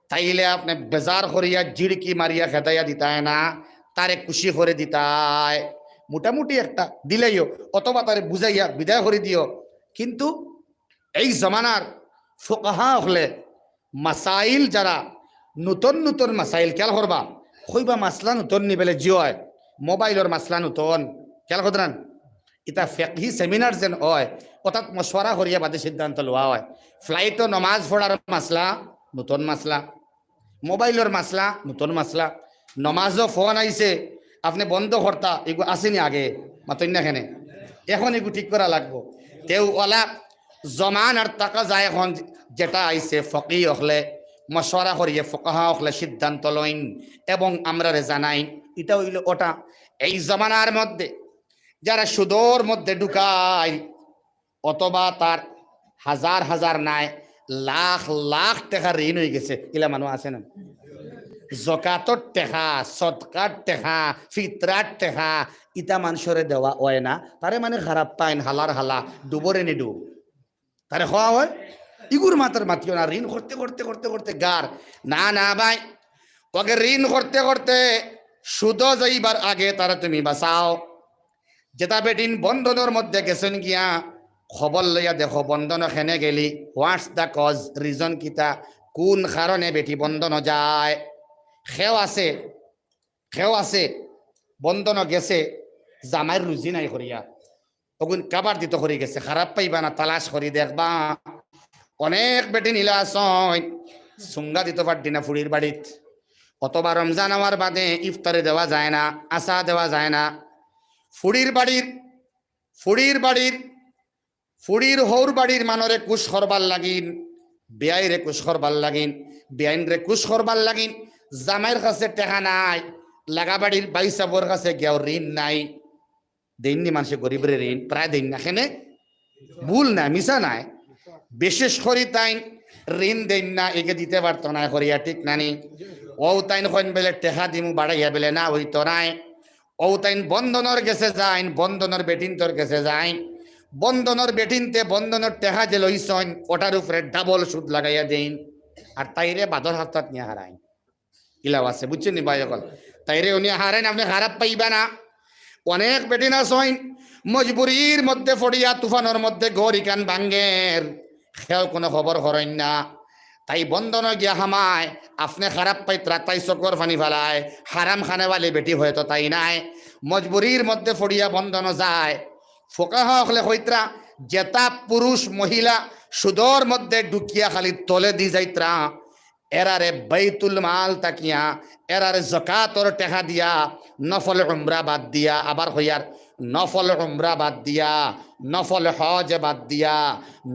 তাইলে আপনে বেজার করিয়া জিড়কি মারিয়া খেদাইয়া দিতায় না, তারে খুশি করি দিতায়। মোটামুটি একটা দিলাইও, অথবা তারে বুঝাইয়া বিদায় করি দিও। কিন্তু এই জমানার ফোকাহা অকলে মাসাইল যারা নতুন নতুন মাসাইল, খেয়াল করবা, কইবা মাসলা নতুন নি, বলে জি অয়, মোবাইলর মাসলা নতুন, খেয়াল কররা না? ইতা ফিকহি সেমিনার যেন অয়, অর্থাৎ মশওয়ারা করিয়া বাদে সিদ্ধান্ত লওয়া অয়। ফ্লাইটো নমাজ পড়ার মাসলা নতুন মাসলা, মোবাইলর মাসলা নতুন মাসলা, নমাজো ফোন আইছে, আপনে বন্ধ করতা, ইগু আছে নি আগে? মাতইন না কেনে? এখন ইগু ঠিক করা লাগবো। তেউ অলা জমানার তাকাজা এখন যেটা আইছে, ফকি অকলে মশওয়ারা করিয়া ফোকাহা অকলে সিদ্ধান্ত লইন এবং আমরারে জানাইন, ইটা অইলো অটা। এই জমানার মধ্যে যারা সুদর মধ্যে ঢুকায়, অথবা তার হাজার হাজার নায়, লাখ লাখ টেকা ঋণ অই গেছে, ইলা মানুষ আছে না? জকাতর টেকা, সদকার টেকা, ফিতরার টেকা, ইতা মানষরে দেওয়া অয় না। তারে মানে খারাপ পাইন, হালার হালা, ডুবরে নি ডুব। তারে কওয়া অয়, "ইগুর মাতার মাতিও না, ঋণ করতে করতে করতে করতে গার।" না, না ভাই, অগে ঋণ করতে করতে সুদো যাইবার আগে তারে তুমি বাঁচাও। যেতা বেটিন বন্ধনর মধ্যে গেছইন গিয়া, খবর লইয়া দেখো বন্ধনো কেনে গেলি, what's the cause, reason কিতা, কুন কারণে বেটি বন্ধনো যায়। কেউ আছে, কেউ আছে বন্ধনো গেছে, জামাইর রুজি নাই করিয়া, অগুন কাবার দিতো করি গেছে, খারাপ পাইবা না, তালাশ করি দেখবা। অনেক বেটিন ইলা আছইন, সুঙ্গা দিতো পারদি না ফুড়ির বাড়িত, অথবা রমজান অওয়ার বাদে ইফতারি দেওয়া যায় না, আসা দেওয়া যায় না। ফুড়ির বাড়ির, ফুড়ির বাড়ির, ফুড়ির হউর বাড়ির মানষরে খুশ করবার লাগিন, বিয়াইরে খুশ করবার লাগিন, বিয়াইনরে খুশ করবার লাগিন, জামাইর কাছে টেকা নাই, লাগা বাড়ির ভাইসাবর কাছে গিয়াও ঋণ নাই। দেইন নি মানষে গরিবরে ঋণ, প্রায় দেইন না। কেনে? ভুল নায়, মিছা নায়। বিশেষ করি তাইন ঋণ দেইন না, এগে দিতে পারতো নায় করিয়া, ঠিক না নি? অউ তাইন কইন বেলে টেকা দিমু বাড়াইয়া, বেলে না অইতো নায়। অউ তাইন বন্ধনর গেছে যাইন, বন্ধনর বেটিন্তর গেছে যাইন, বন্ধনর বেটিন্তে বন্ধনর টেকা যে লইছইন, ওটার উপরে ডাবল সুদ লাগাইয়া দেইন, আর তাইরে বাদর হাপ্তাত নিয়া হারাইন। ইলাও আছে, বুঝছইন নি ভাই অকল? তাইরে উনি হারাইন, আপনে খারাপ পাইবা না। অনেক বেটিন আছইন, মজবুরির মধ্যে পড়িয়া, তুফানর মধ্যে ঘর ইখান ভাঙ্গের, কেউ কুনু খবর করইন না। তাই বন্ধনও গিয়া হামায়, আপনে খারাপ পাইতরা, তাই চকুর পানি ফালায়, হারাম খানেওয়ালি বেটি হয়তো তাই নায়, মজবুরির মধ্যে পড়িয়া বন্ধনও যায়। ফোকাহা অকলে কইতরা, যেতা পুরুষ মহিলা সুদর মধ্যে ঢুকিয়া খালি তলেদি যাইতরা, এরারে বাইতুল মাল থাকিয়া, এরারে জকাতর টেকা দিয়া, নফল উমরা বাদ দিয়া, আবার কইয়ার, নফল উমরা বাদ দিয়া, নফল হজ বাদ দিয়া,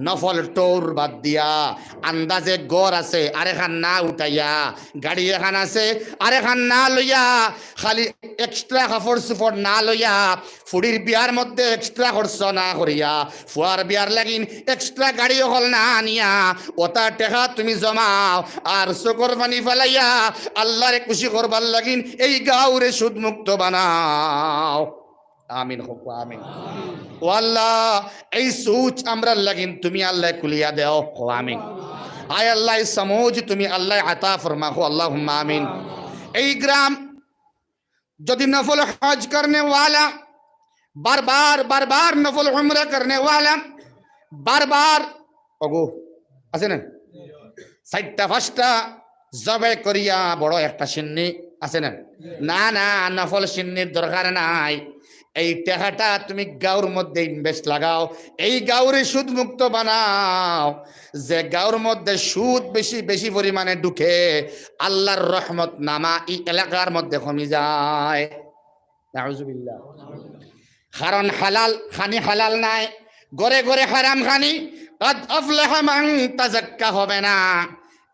নফল tour বাদ দিয়া, আন্দাজে ঘর আছে আরেকখান না উঠাইয়া, গাড়ি এখান আছে আরেকখান না লইয়া, খালি extra কাপড় চুপড় না লইয়া, ফুড়ির বিয়ার মধ্যে extra খরচ না করিয়া, ফুয়ার বিয়ার লাগিন extra গাড়ি অকল না আনিয়া, ওতা টেকা তুমি জমাও, আর চকুর পানি ফালাইয়া আল্লারে খুশি করবার লাগিন এই গাঁওরে সুদ মুক্ত বানাও। আমিন কউক্কা, আমিন। ও আল্লাহ, এই সুচ আমরার লাগিন তুমি আল্লায় খুলিয়া দেও, কও আমিন। আয় আল্লাহ, এই সমুজ তুমি আল্লায় আতা ফরমা, কও আল্লাহুম্মা আমিন। এই গ্রাম যদি নফল হজ করনেওয়ালা, বারবার, বারবার নফল উমরা করনেওয়ালা, বারবার, ওগো, আছে না? চাইরটা পাঁচটা জবে করিয়া বড় একটা শিন্নি, আছে না? না, না, নফল শিন্নির দরকার নাই। এই টেকাটা তুমি গাঁওর মধ্যে invest লাগাও, এই গাঁওরে সুদ মুক্ত বানাও। যে গাঁওর মধ্যে সুদ বেশি, বেশি পরিমাণে ঢুকে, আল্লাহর রহমত নামা ই এলাকার মধ্যে কমি যায়। নাউজুবিল্লাহ। কারণ হালাল খানি হালাল নায়, ঘরে ঘরে হারাম খানি। কাদ আফলাহা মান তাজাক্কা হবে না,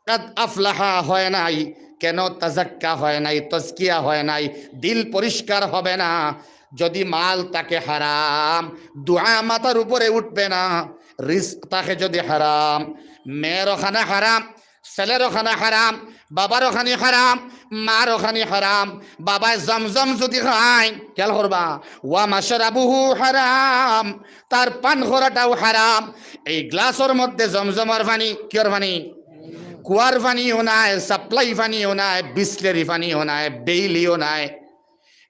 কাদ আফলাহা হয় নাই। কেন তাজাক্কা হয় নাই, তজকিয়া হয় নাই, দিল পরিষ্কার হবে না? যদি মাল থাকে হারাম, দোয়া মাথার উপরে উঠবে না। রিজক থাকে যদি হারাম, মেয়েরও খানা হারাম, ছেলেরও খানা হারাম, বাবারও খানি হারাম, মারও খানি হারাম। বাবায় জমজম যদি খাইন, খেয়াল করবা, ওয়া মাশরাবুহু হারাম, তার পান করাটাও হারাম। এই গ্লাসর মধ্যে জমজমর পানি, কিয়র পানি? কুয়ার পানিও নায়, সাপ্লাই পানিও নায়, বিসলেরি পানিও নায়, বেইলিও নায়,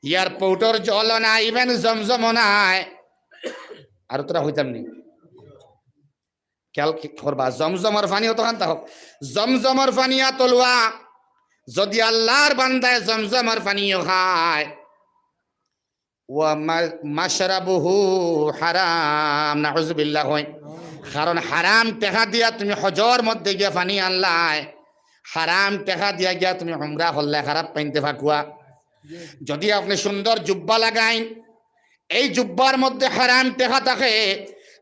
এয়ারপোর্টর জলও নায়, even জমজমও নায়। আর তোরা হইতাম নি? খেয়াল কি করবা, জমজমর পানি অতখান থাকউক, জমজমর পানি আতলুয়া। যদি আল্লাহর বান্দায় জমজমর পানিও খায়, ওয়া মা-, মাশরাবুহু হারাম, নাউজুবিল্লাহ কই। কারণ হারাম টেকা দিয়া তুমি হজর মধ্যে গিয়া পানি আনলায়, হারাম টেকা দিয়া গিয়া তুমি উমরা করলায়, খারাপ পাইনতে ফাকুয়া। যদি আপনে সুন্দর জুব্বা লাগাইন, এই জুব্বার মধ্যে হারাম টেকা থাকে,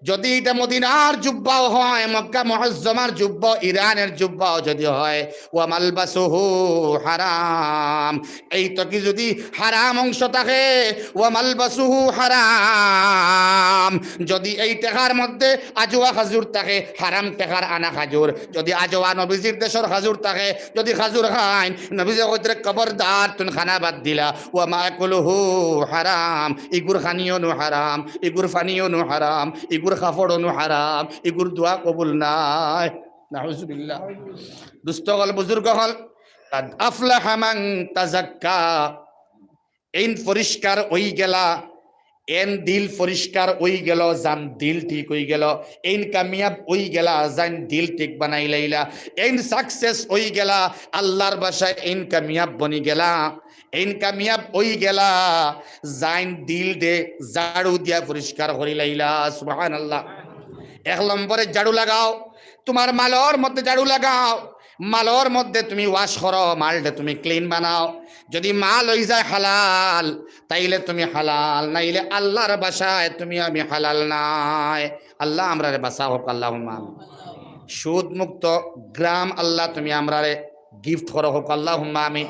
যদি ইটা মদিনার জুব্বাও হয়, মক্কা মুআজ্জমার জুব্বা, ইরানের জুব্বাও যদি হয়, ওয়া মালবাসুহু হারাম, এই তকি যদি হারাম অংশ থাকে, ওয়া মালবাসুহু হারাম, যদি এই টেকার মধ্যে আজোয়া খাজুর থাকে, হারাম টেকার আনা খাজুর, যদি আজোয়া নবীজির দেশর খাজুর থাকে, যদি খাজুর খাইন, নবীজি কইতরা, খবরদার, তুন খানা বাদ দিলা, ওয়া মাকুলুহু হারাম, ইগুর খানিও নু হারাম, ইগুর পানিও নু হারাম, ইগুর কাপড়ও নু হারাম, ইগুর দোয়া কবুল নায়। নাউজুবিল্লাহ। দুস্ত অকল, বুজুর্গ অকল, কাদ আফলাহা মান তাজাক্কা। এইন পরিষ্কার অই গেলা, এইন দিল পরিষ্কার অই গেল, যান দিল ঠিক অই গেল, এইন কামিয়াব অই গেলা, যান দিল ঠিক বানাই লাইলা, এইন সাকসেস অই গেলা, আল্লাহর ভাষায় এইন কামিয়াব বনি গেলা, এইন কামিয়াব অই গেলা, যাইন দিল দে ঝাড়ু দিয়া পরিষ্কার করি লাইলা। সুবহানাল্লাহ। এক নম্বরে ঝাড়ু লাগাও, তুমার মালর মধ্যে ঝাড়ু লাগাও, মালর মধ্যে তুমি ওয়াশ করো, মালটা তুমি ক্লিন বানাও। যদি মাল অই যায় হালাল, তাইলে তুমি হালাল, নাইলে আল্লাহর ভাষায় তুমি আমি হালাল নায়। আল্লাহ আমরারে বাঁচাও, কউক আল্লাহুম্মা আমিন। সুদ মুক্ত গ্রাম আল্লাহ তুমি আমরারে গিফট করো, কউক আল্লাহুম্মা আমিন।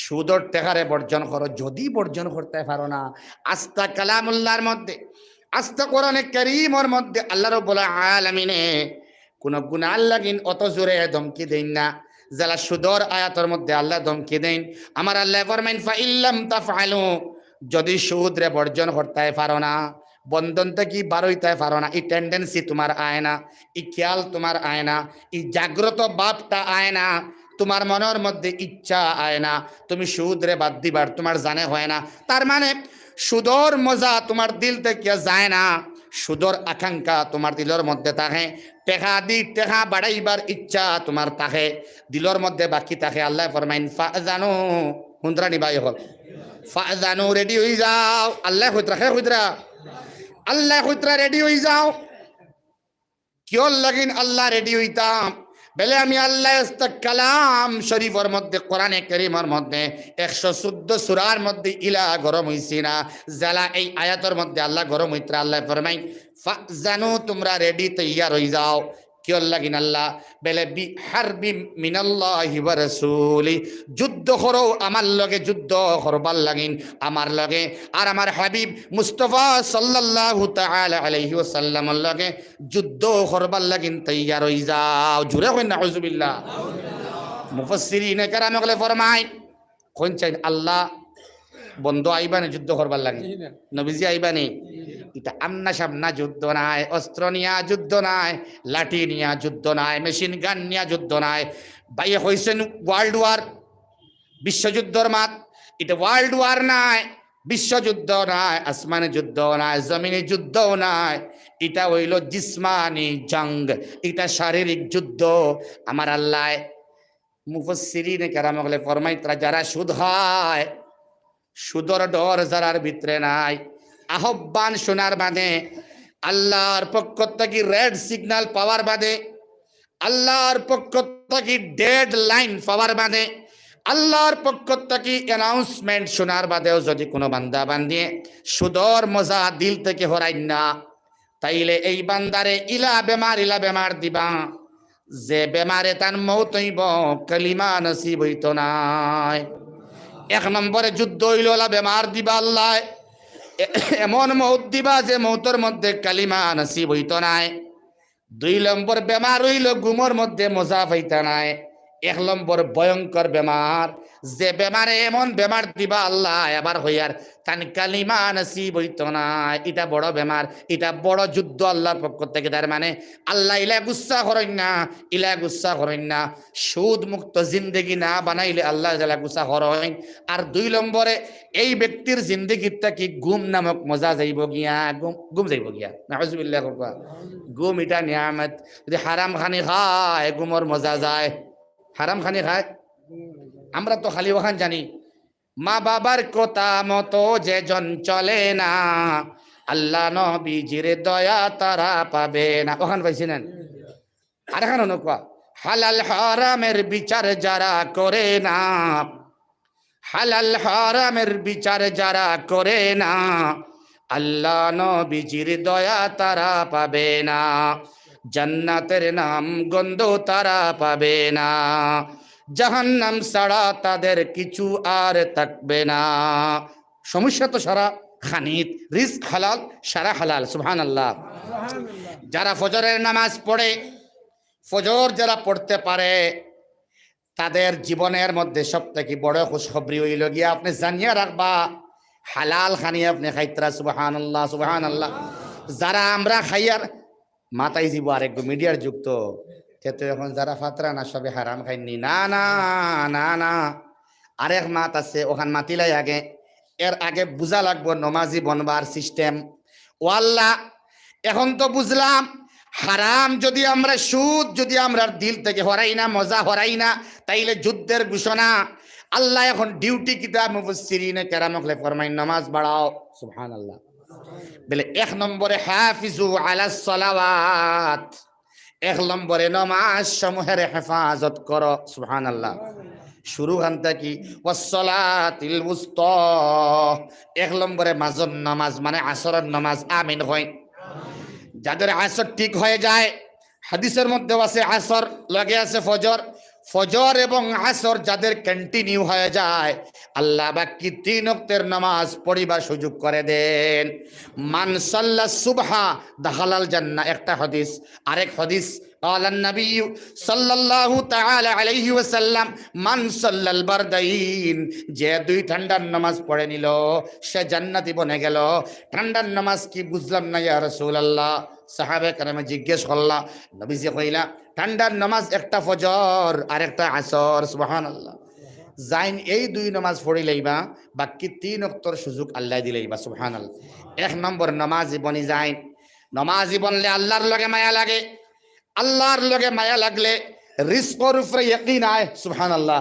সুদর টেকারে বর্জন করো, যদি বর্জন করতে পারো না, আস্তা কালামুল্লাহর মধ্যে আস্তা কোরআনে কারীমর মধ্যে আল্লাহ রাব্বুল আলামিনে কুনু গুনার লাগিন অত জোরে ধমকি দেইন না, যেলা সুদর আয়াতর মধ্যে আল্লায় ধমকি দেইন। আমার আল্লায় ফরমাইন, "ফাইল্লাম তাফআলু", যদি সুদরে বর্জন করতায় পারো না, বন্ধন থাকি বারইতায় পারো না, ই tendency তুমার আয় না, ই খিয়াল তুমার আয় না, ই জাগ্রত ভাবটা আয় না, তুমার মনর মধ্যে ইচ্ছা আয় না, তুমি সুদরে বাদ দিবার তুমার জানে কয় না, তার মানে সুদর মজা তুমার দিল থাকিয়া যায় না, সুদর আকাঙ্ক্ষা তুমার দিলর মধ্যে থাকে, টেকা দি টেকা বাড়াইবার ইচ্ছা তুমার থাকে, দিলর মধ্যে বাকি থাকে। আল্লায় ফরমাইন, "ফাজানু", হুনতরা নি ভাই অকল, "ফাজানু", ready অইযাও। আল্লায় কইতরা, কে কইতরা? আল্লায় কইতরা, ready অইযাও। কিয়র লাগিন আল্লাহ ready অইতাম? বেলে আমি আল্লায় আস্তা কালাম শরীফর মধ্যে, কোরআনে কারীমর মধ্যে, একশো চৌদ্দ সূরার মধ্যে ইলা গরম অইছি না, যেলা এই আয়াতর মধ্যে আল্লাহ গরম অইতরা। আল্লায় ফরমাইন, "ফাজানু", তুমরা ready, তৈয়ার অইযাও। কিয়র লাগিন আল্লাহ? বেলে, "বিহারবি মিনাল্লাহি ওয়া রাসূলি", যুদ্ধ করো আমার লগে, যুদ্ধ করবার লাগিন আমার লগে, আর আমার হাবিব মুস্তফা সাল্লাল্লাহু তাআলা আলাইহি ওয়াসাল্লামর লগে যুদ্ধ করবার লাগিন তৈয়ার অইযাও। জোরে কইন, "নাউজুবিল্লাহ।" মুফাসসিরিনে কেরাম অকলে ফরমাইন, কইন চাইন, আল্লাহ বন্ধু আইবা নি যুদ্ধ করবার লাগি? নবীজি আইবা নি? ইটা আমনা সামনা যুদ্ধ নায়, অস্ত্র নিয়া যুদ্ধ নায়, লাঠি নিয়া যুদ্ধ নায়, machine gun নিয়া যুদ্ধ নায়। ভাইয়ে কইছইন world war, বিশ্বযুদ্ধর মাত। ইটা world war নায়, বিশ্বযুদ্ধ নায়, আসমানি যুদ্ধ নায়, জমিনি যুদ্ধ নায়। ইটা অইলো জিসমানি জং, ইটা শারীরিক যুদ্ধ। আমার আল্লায় মুফাসসিরিনে কেরাম অকলে ফরমাইতরা, যারা সুদ খায়, সুদর ডর যারার ভিতরে নাই, আহ্বান শোনার বাদে, আল্লাহর পক্ষ থাকি red signal পাওয়ার বাদে, আল্লাহর পক্ষ থাকি deadline পাওয়ার বাদে, আল্লাহর পক্ষ থাকি announcement শোনার বাদেও যদি কুনু বান্দা বান্দিয়ে সুদর মজা দিল থাকি হরাইন না, তাইলে এই বান্দারে ইলা বেমার, ইলা বেমার দিবা, যে বেমারে তান মউত অইবো, কালিমা নসিব অইতো নায়। এক নম্বরে যুদ্ধ অইলো, ইলা বেমার দিবা আল্লায়, এ-, এমন মউত দিবা যে মউতর মধ্যে কালিমা নসিব অইতো নায়। দুই নম্বর বেমার অইলো ঘুমর মধ্যে মজা পাইতা নায়। এক নম্বর ভয়ঙ্কর বেমার, যে বেমারে এমন বেমার দিবা আল্লায়, আবার কইয়ার তান কালিমা নসিব অইতো নায়। ইটা বড় বেমার, ইটা বড় যুদ্ধ আল্লাহর পক্ষ থাকি। তার মানে আল্লায় ইলা গুসা করইন না, ইলা গুসা করইন না। সুদ মুক্ত জিন্দেগি না বানাইলে আল্লায় যেলা গুসা করইন। আর দুই নম্বরে এই ব্যক্তির জিন্দেগির থাকি ঘুম নামক মজা যাইবো গিয়া, ঘুম, ঘুম যাইবো গিয়া। নাউজুবিল্লাহ কউক্কা। ঘুম ইটা নিয়ামত। যদি হারাম খানি খায়, ঘুমর মজা যায়। হারাম খানি খায়। আমরা তো খালি অখান জানি, "মা বাবার কথা মতো যে জন চলে না, আল্লাহ নবীজির দয়া তারা পাবে না।" অখান পাইছইন না? আরেকখান অনকোয়া, "হালাল হারামের বিচার যারা করে না, হালাল হারামের বিচার যারা করে না, আল্লাহ নবীজির দয়া তারা পাবে না, জান্নাতের নাম গন্ধ তারা পাবে না, জাহান্নাম ছাড়া তাদের কিছু আর থাকবে না।" সমস্যা তো সারা খানিত, রিজক হালাল, সারা হালাল। সুবহানাল্লাহ। যারা ফজরের নামাজ পড়ে, ফজর যারা পড়তে পারে, তাদের জীবনের মধ্যে সব থাকি বড় খুশখবরি অইলো গিয়া, আপনে জানিয়া রাখবা, হালাল খানি আপনে খাইতরা। সুবহানাল্লাহ, সুবহানাল্লাহ। যারা আমরা খাইয়ার, মাতাই যিবো আরেক গু, মিডিয়ার যুগ তো, তে তো এখন যারা ফাতরা না সবে হারাম খাইননি। না, না, না, না। আরেক মাত আছে, অখান মাতিলাই আগে। এর আগে বুঝা লাগবো নমাজি বনবার system। ও আল্লাহ, এখন তো বুঝলাম, হারাম যদি আমরা, সুদ যদি আমরার দিল থাকি হরাই না, মজা হরাই না, তাইলে যুদ্ধের ঘোষণা। আল্লাহ এখন duty কিতা? মুফাসসিরিনে কেরাম অকলে ফরমাইন, নমাজ বাড়াও। সুবহানাল্লাহ। বেলে এক নম্বরে হাফিজু আলাস সালাওয়াত, এক নম্বরে নমাজ সমূহের হেফাজত করো। সুবহানাল্লাহ। শুরু খান থাকি, "ওয়াসসালাতিল উস্তা", এক নম্বরে মাজর নামাজ, মানে আসরর নামাজ। আমিন কইন। যাদের আসর ঠিক হয়ে যায়, হাদিসের মধ্যেও আছে, আসর লগে আছে ফজর, ফজর এবং আসর যাদের কন্টিনিউ হয়ে যায়, আল্লাহ বাকি তিন ওয়াক্তের নামাজ পড়িবার সুযোগ করে দেন। মান সাল্লা সুবহা দাখালাল জান্নাহ, একটা হাদিস। আরেক হাদিস, قال النبي صلى الله تعالى عليه وسلم من صلى البردين, যে দুই ঠান্ডার নামাজ পড়ে নিল, সে জান্নাতি বনে গেল। ঠান্ডার নামাজ কি বুঝলাম না ইয়া রাসূলুল্লাহ। সাহাবায়ে কেরামে জিজ্ঞেস করলা, নবীজি কইলা, ঠান্ডার নামাজ একটা ফজর আর একটা আসর। সুবহানাল্লাহ। যাইন এই দুই নামাজ পড়ি লইবা, বাকি তিন ওয়াক্তর সুযোগ আল্লাহ দিলাইবা। সুবহানাল্লাহ। এক নম্বর নামাজি বনি যাইন। নামাজি বনলে আল্লাহর লগে মায়া লাগে। আল্লাহর লগে মায়া লাগলে রিজকর উপরে ইয়াকিন আয়। সুবহানাল্লাহ।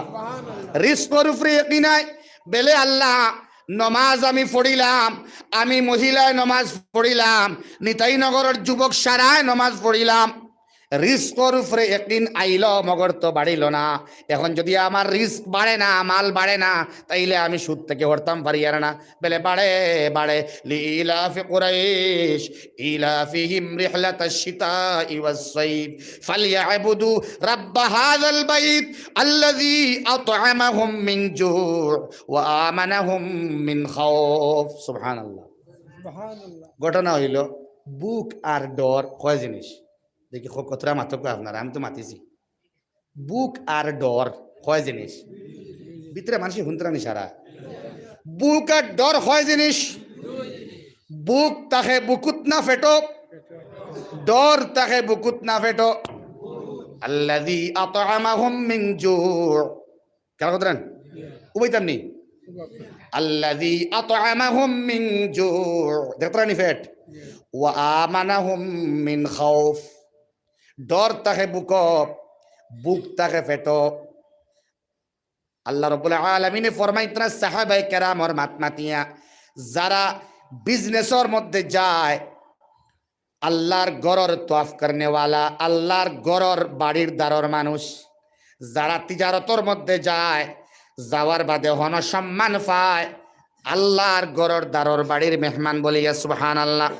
রিজকর উপরে ইয়াকিন আয়। বেলে আল্লাহ, নমাজ আমি পড়িলাম, আমি মহিলায় নমাজ পড়িলাম, নিতাইনগরর যুবক সারায় নমাজ পড়িলাম, রিজকর উপরে ইয়াকিন আইল, মগর তো বাড়িল না। এখন যদি আমার রিজক বাড়ে না, মাল বাড়ে না, তাইলে আমি সুদ থেকে হরতাম পারিয়ার না। বেলে বাড়ে, বাড়ে। لإيلاف قريش إيلافهم رحلة الشتاء والصيف فليعبدوا رب هذا البيت الذي أطعمهم من جوع وآمنهم من خوف। সুবহানাল্লাহ। সুবহানাল্লাহ। ঘটনা অইল, ভুক আর ডর কয় জিনিস। দেখি, ক-, কতরা মাতক আপনারা, আমি তো মাতিছি। ভুক আর ডর কয় জিনিস। ভিতরে মানষে হুনতরা নি সারা। ভুক আর ডর কয় জিনিস। ভুক থাকে বুকুত না পেটো, ডর থাকে বুকুত না পেটো। الذي أطعمهم من جوع। খেয়াল করতরা নি? উবাইতাম নি? الذي أطعمهم من جوع। দেখতরা নি পেট? وآمنهم من خوف। ডর থাকে বুকো, ভুক থাকে পেটো। আল্লাহ রাব্বুল আলামিনে ফরমাইতরা সাহাবায়ে কেরামর মাত মাতিয়া, যারা বিজনেসর মধ্যে যায়, আল্লাহর ঘরর তোয়াফ করনেওয়ালা, আল্লাহর ঘরর বাড়ির দ্বারর মানুষ, যারা তিজারতর মধ্যে যায়, যাওয়ার বাদে হন সম্মান পায়, আল্লাহর ঘরর দ্বারর বাড়ির মেহমান বলিয়া সুবহানাল্লাহ।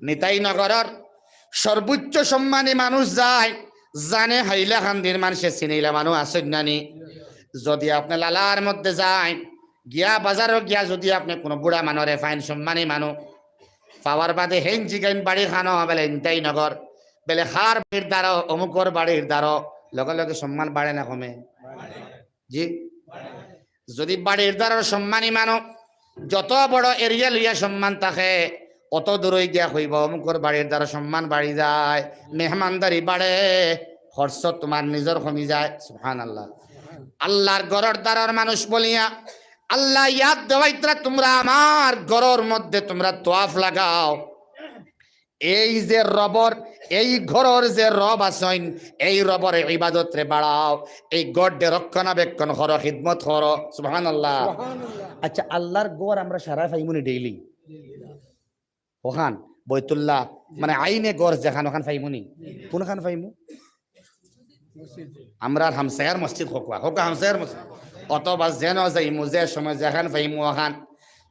নিতাইনগরর সর্বোচ্চ সম্মানী মানুষ যায়, জানে হাইলাকান্দির মানষে চিনিলা মানুষ আছইন না নি? যদি আপনে লালার মধ্যে যাইন, গিয়া বাজারো গিয়া যদি আপনে কুনু বুড়া মানুরে পাইন, সম্মানী মানুষ, পাওয়ার বাদে হেইন জিগাইন বাড়ি খানো, বেলে নিতাইনগর, বেলে কার বাড়ির দ্বারো, অমুকর বাড়ির দ্বারো, লগে লগে সম্মান বাড়ে না কমে? জি? যদি বাড়ির দ্বারর সম্মানী মানুষ, যত বড় এরিয়া লইয়া সম্মান থাকে, অত দূরই গিয়া কইবা, অমুকর বাড়ির দ্বারর সম্মান বাড়ি যায়, মেহমানদারি বাড়ে, খরচ তুমার নিজর কমি যায়। সুবহানাল্লাহ। আল্লাহর ঘরর দ্বারর মানুষ বলিয়া আল্লায় ইয়াদ দেওয়াইতরা, তুমরা আমার ঘরর মধ্যে তুমরা তোয়াফ লাগাও। এই যে রবর, এই ঘরর যে রব আছইন, এই রবর ইবাদতরে বাড়াও, এই ঘররে রক্ষণাবেক্ষণ করো, খিদমত করো। সুবহানাল্লাহ। সুবহানাল্লাহ। আচ্ছা, আল্লাহর ঘর আমরা সারায় পাইমুনি ডেইলি? অখান, বাইতুল্লাহ, মানে আইনে ঘর যেখান, অখান পাইমুনি? কুনখান পাইমু? আমরার হামসায়ার মসজিদ হকুয়া, হকুয়া হামসায়ার মসজিদ। অথবা যেন যাইমু, যে সময় যেখান পাইমু অখান।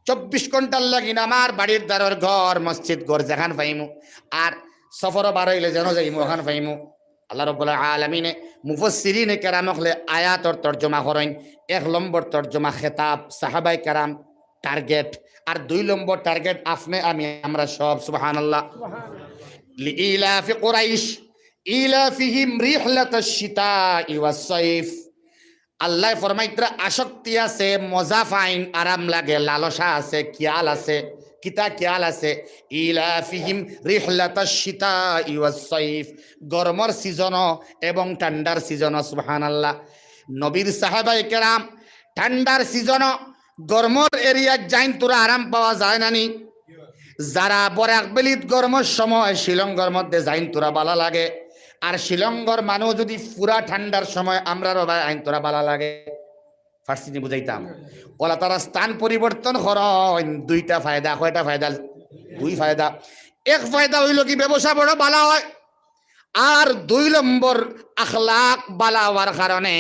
চব্বিশ ঘন্টার লাগি না আমার বাড়ির দ্বারর ঘর, মসজিদ ঘর যেখান পাইমু। আর সফরো বার অইলে যেন যাইমু অখান পাইমু। আল্লাহ রাব্বুল আলামিনে মুফাসসিরিনে কেরাম অকলে আয়াতর তর্জমা করইন। এক নম্বর তর্জমা খেতাব, সাহাবায়ে কেরাম টার্গেট। আর দুই নম্বর টার্গেট আপনে আমি আমরা সব। সুবহানাল্লাহ। লিইলাফি কুরাইশ ইলাফিহিম রিহলাতাশ শিতাই ওয়াস সাইফ। আল্লায় ফরমাইতরা আসক্তি আছে, মজা পাইন, আরাম লাগে, লালসা আছে, খিয়াল আছে। কিতা খিয়াল আছে? ইলাফিহিম রিহলাতাশ শিতাই ওয়াস সাইফ। গরমর সিজনো এবং ঠান্ডার সিজনো। সুবহানাল্লাহ। নবীর সাহাবায়ে কেরাম ঠান্ডার সিজনো গরমর এরিয়াত যাইন থুড়া আরাম পাওয়া যায় না নি? যারা বরাক ভ্যালিত গরমর সময় শিলংগর মধ্যে যাইন থুড়া বালা লাগে, আর শিলংগর মানুষ যদি পুরা ঠান্ডার সময় আমরারও বায় আইন থুড়া বালা লাগে। ফার্সি নি বুঝাইতাম। অলা তারা স্থান পরিবর্তন করইন, দুইটা ফায়দা। কয়টা ফায়দা? দুই ফায়দা। এক ফায়দা অইলো কি, ব্যবসা বড় বালা অয়। আর দুই নম্বর, আখলাক বালা অওয়ার কারণে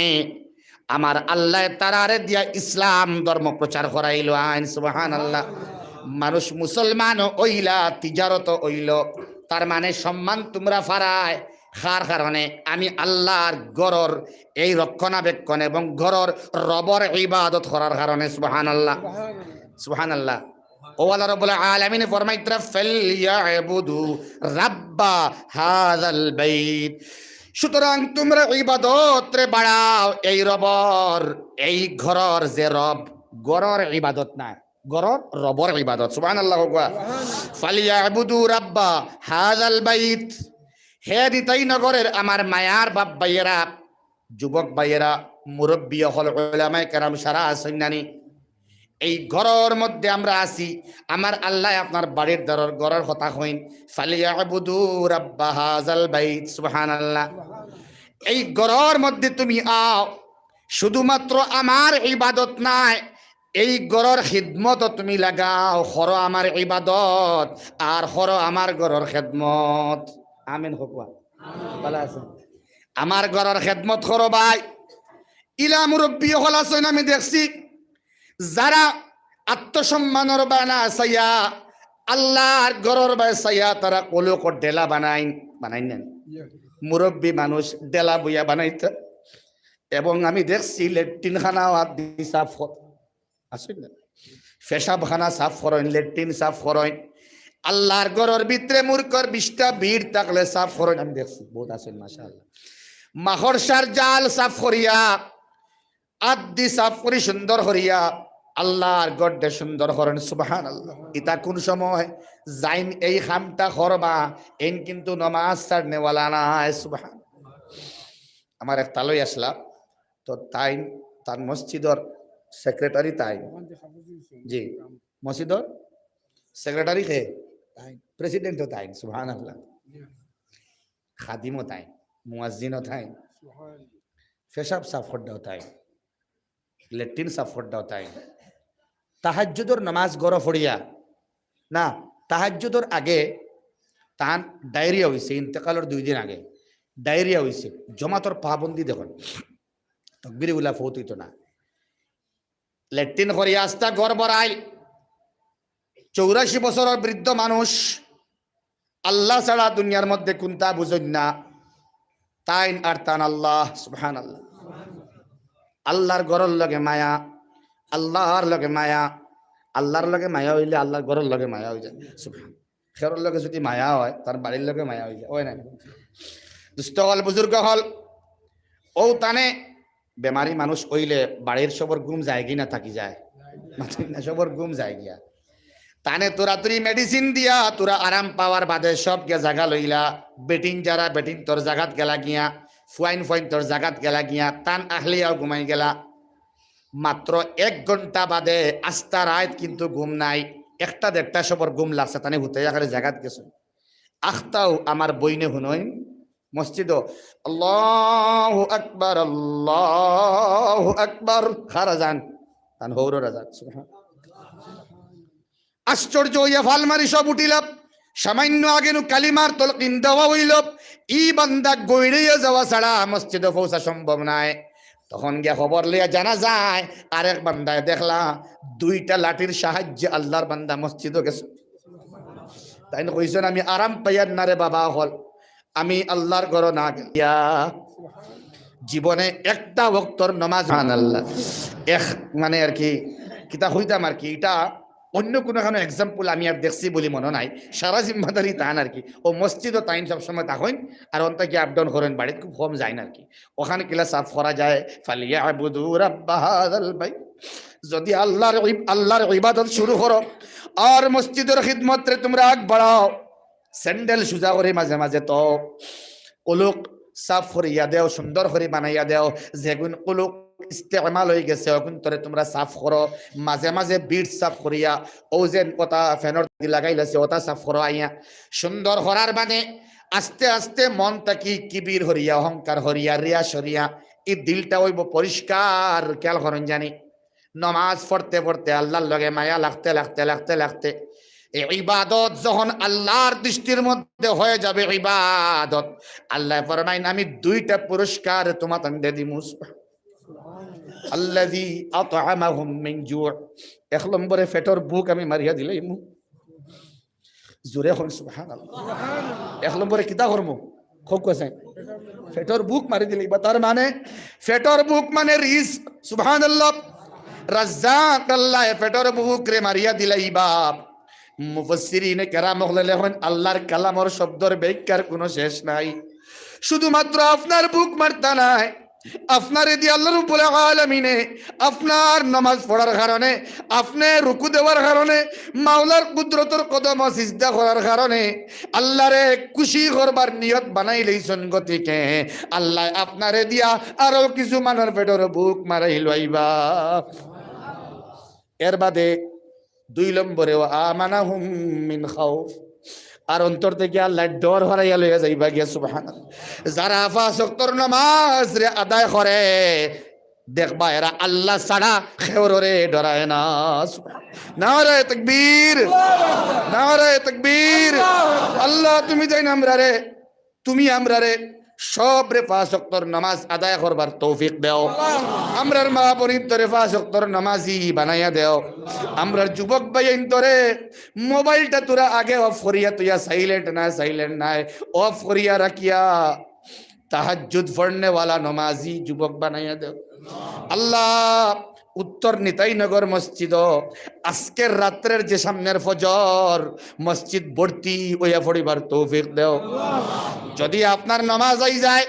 আমার আল্লায় তারারে দিয়া ইসলাম ধর্ম প্রচার করাইলো আইন। সুবহানাল্লাহ। মানুষ মুসলমান অইলা, তিজারত অইলো, তার মানে সম্মান তুমরা ফারায়, কার কারণে? আমি আল্লাহর ঘরর এই রক্ষণাবেক্ষণ এবং ঘরর রবর ইবাদত করার কারণে। সুবহানাল্লাহ, সুবহানাল্লাহ। ও আল্লাহ রাব্বুল আলামিন ফরমাইতরা, "ফালইয়াবুদু রাব্বা হাযাল বাইত।" সুতরাং তুমরা ইবাদতরে বাড়াও এই রবর, এই ঘরর যে রব, ঘরর ইবাদত না, ঘরর রবর ইবাদত। সুবহানাল্লাহ কউক্কা। "ফালইয়াবুদু রাব্বা হাযাল বাইত।" হে দিতাই নগরের আমার মায়ার বাপ ভাইয়েরা, যুবক ভাইয়েরা, মুরব্বী অকল, উলামায়ে কেরাম সারা আছইন নানি? এই ঘরর মধ্যে আমরা আছি, আমার আল্লায় আপনার বাড়ির দ্বারর ঘরর কথা কইন, "ফালইয়াবুদু রাব্বা হাযাল বাইত।" সুবহানাল্লাহ। এই ঘরর মধ্যে তুমি আও, শুধুমাত্র আমার ইবাদত নায়, এই ঘরর খিদমত তুমি লাগাও, করো আমার ইবাদত আর করো আমার ঘরর খেদমত। আমিন কউক্কা। ভালা আছইন? আমার ঘরর খেদমত করো ভাই। ইলা মুরব্বী অকল আছইন, আমি দেখছি যারা আত্মসম্মানর বানা চাইয়া, আল্লাহর ঘরর বায় চাইয়া তারা কুলুকর ডেলা বানাইন, বানাইন না? মুরব্বী মানুষ ডেলা বইয়া বানাইতা। এবং আমি দেখছি লেট্রিন খানাও আত দি সাফ কর-, আছে না? পেশাব খানা সাফ করইন, লেট্রিন সাফ করইন। আল্লাহর ঘরর ভিতরে মুরুক্কর বিশটা বিড় থাকলে সাফ করইন, আমি দেখছি, বউত আছইন, মাশাআল্লাহ। মাকড়সার জাল সাফ করিয়া, আত দি সাফ করি সুন্দর করিয়া আল্লাহর ঘররে সুন্দর করইন। সুবহানাল্লাহ। ইতা কুন সময় যাইন এই কামটা করবা, এইন কিন্তু নমাজ ছাড়নেওয়ালা নায়। সুবহান। আমার এক তালই আছলা, তো তাইন, তান মসজিদর সেক্রেটারি তাইন। জি, মসজিদর সেক্রেটারি কে? তাইন। প্রেসিডেন্টও তাইন। সুবহানাল্লাহ। খাদিমও তাইন, মুয়াজ্জিনও তাইন, পেশাব সাফ কররাও তাইন, লেট্রিন সাফ কররাও তাইন। তাহাজ্জুদর নামাজ ঘরো পড়িয়া, না, তাহাজ্জুদর আগে তান ডায়রিয়া অইছে, ইন্তেকালর দুই দিন আগে ডায়রিয়া অইছে। জমাতর পাবন্দি দেখইন, তকবির উলা ফৌত অইতো না। লেট্রিন করিয়া আস্তা ঘর ভরাইল। চৌরাশি বছরর বৃদ্ধ মানুষ, আল্লাহ ছাড়া দুনিয়ার মধ্যে কুন্তা বুঝইন না। তাইন আর তান আল্লাহ, সুবহানাল্লাহ। আল্লাহর ঘরর লগে মায়া, আল্লাহর লগে মায়া, আল্লাহর লগে মায়া অইলে আল্লাহর ঘরর লগে মায়া অইযায়। সুবহান। খেরর লগে যুদি মায়া অয়, তার বাড়ির লগে মায়া অইযায়, অয় না? দুস্ত অকল, বুজুর্গ অকল, অউ তানে বেমারি মানুষ অইলে বাড়ির সবর ঘুম যায়গি না থাকি যায়? মাতইন না, সবর ঘুম যায়গিয়া। তানে তোরাতুরি মেডিসিন দিয়া তোরা আরাম পাওয়ার বাদে সব গিয়া জাগা লইলা। বেটিন যারা, বেটিন তোর জাগাত গেলা গিয়া, ফুয়াইন ফুয়াইন তোর জাগাত গেলা গিয়া, তান আহলিয়াও ঘুমাই গেলা। মাত্র এক ঘন্টা বাদে আস্তা রাইত কিন্তু ঘুম নাই। একটা দেড়টা সবর ঘুম লাগছে, তানে হুতাইয়া খালি জাগাত গেছইন। আখতাও আমার বইনে হুনইন, মসজিদো আল্লাহু আকবার, আল্লাহু আকবার, খারা যান, তান হৌররা যান। সুবহান। আশ্চর্য অইয়া ফাল মারি সব উঠিলা। সামান্য আগে নু কালিমার তলকিন দেওয়া অইল, ই বান্দা গইড়াইয়া যাওয়া ছাড়া মসজিদো পৌঁছা সম্ভব নায়। তখন গিয়া খবর লইয়া জানা যায়, আরেক বান্দায় দেখলা দুইটা লাঠির সাহায্যে আল্লাহর বান্দা মসজিদো গেছে। তাইন কইছইন, "আমি আরাম পাইয়ার না রে বাবা অকল, আমি আল্লাহর ঘরো না গেলিয়া জীবনে একটা ওয়াক্তর নমাজ।" সুবহানাল্লাহ। এক মানে আর কি, কিতা কইতাম আর কি, ইটা অন্য কুনু খানো example আমি আর দেখছি বুলি মনো নাই, সারা জিম্মাদারি তান আর কি। অউ মসজিদো তাইন সবসময় থাকইন, আর অন থাকি up down করইন, বাড়িত খুব কম যাইন আর কি। অখান কিলা সাফ করা যায়, "ফালিয়াবুদু রাব্বা হাযাল বাইত।" যুদি আল্লাহর ইব-, আল্লাহর ইবাদত শুরু করো, আর মসজিদর খিদমতরে তুমরা আগ বাড়াও, স্যান্ডেল সুজা করি মাঝে মাঝে তো, কুলুক সাফ করিয়া দেও, সুন্দর করি বানাইয়া দেও, যেগুন কুলুক ইস্তেমাল অইগেছে, অগুন তরে তুমরা সাফ করো, মাঝে মাঝে বিট সাফ করিয়া, অউ যেন অতা ফ্যানর দি লাগাইল আছে, অতা সাফ করো আইয়া, সুন্দর করার বাদে আস্তে আস্তে মন থাকি কিবির হরিয়া, অহংকার হরিয়া, রিয়া সরিয়া, ই দিলটা অইবো পরিষ্কার। খেয়াল করইন জানি, নমাজ পড়তে পড়তে, আল্লাহর লগে মায়া লাগতে লাগতে, লাগতে লাগতে, এই ইবাদত যখন আল্লাহর দৃষ্টির মধ্যে হয়ে যাবে ইবাদত, আল্লায় ফরমাইন, "আমি দুইটা পুরস্কার তুমাতানরে দিমু।" "আল্লাযী আতআমাহুম মিন জু'।" এক নম্বরে পেটর ভুক আমি মারিয়া দিলাইমু। জোরে কইন সুবহানাল্লাহ। এক নম্বরে কিতা করমু? খুব আছে, পেটর ভুক মারি দিলাইবা। তার মানে পেটর ভুক মানে রিস্ক। সুবহানাল্লাহ। রাজ্জাক আল্লাহ পেটর ভুকরে মারিয়া দিলাইবা। মুফাসসিরিনে কেরাম অকলে লেখইন, আল্লাহর কালামর শব্দর ব্যাখ্যার কোনো শেষ নাই। শুধুমাত্র আপনার ভুক মারতা নায়, আপনারে দিয়া আল্লাহ রব্বুল আলামিনে আপনার নামাজ পড়ার কারণে, আপনে রুকু দেওয়ার কারণে, মাওলার কুদরতর কদমো সিজদা করার কারণে, আল্লাহরে খুশি করবার নিয়ত বানাইলাইছইন, গতিকে আল্লায় আপনারে দিয়া আরো কিছু মানুষর পেটর ভুক মারাইলাইবা। এর বাদে দুই নম্বরে, "ওয়া আমানাহুম মিন খাউফ", আর অন্তর থাকি আল্লায় ডর হরাইয়া লইয়া যাইবা গিয়া। সুবহানাল্লাহ। যারা পাঁচ ওয়াক্তর নামাজরে আদায় করে, দেখবা এরা আল্লাহ ছাড়া কেউরে ডরায় না। সুবহান-, নারায়ে তাকবীর, নারায়ে তাকবীর। আল্লাহ, তুমি যেইন আমরারে, তুমি আমরারে সবরে পাঁচ ওয়াক্তর নামাজ আদায় করবার তৌফিক দেও। আমরার মা বোনইন্তরে পাঁচ ওয়াক্তর নামাজি বানাইয়া দেও। আমরার যুবক ভাইয়াইন্তরে মোবাইলটা থুড়া আগে off করিয়া থইয়া, silent না, silent নায়, off করিয়া রাখিয়া তাহাজ্জুদ পড়নেওয়ালা নামাজি যুবক বানাইয়া দেও। আল্লাহ, উত্তর নিতাইনগর মসজিদো আজকের রাত্রের যে সামনের ফজর, মসজিদ ভর্তি অইয়া পড়িবার তৌফিক দেও। যদি আপনার নামাজ অই যায়,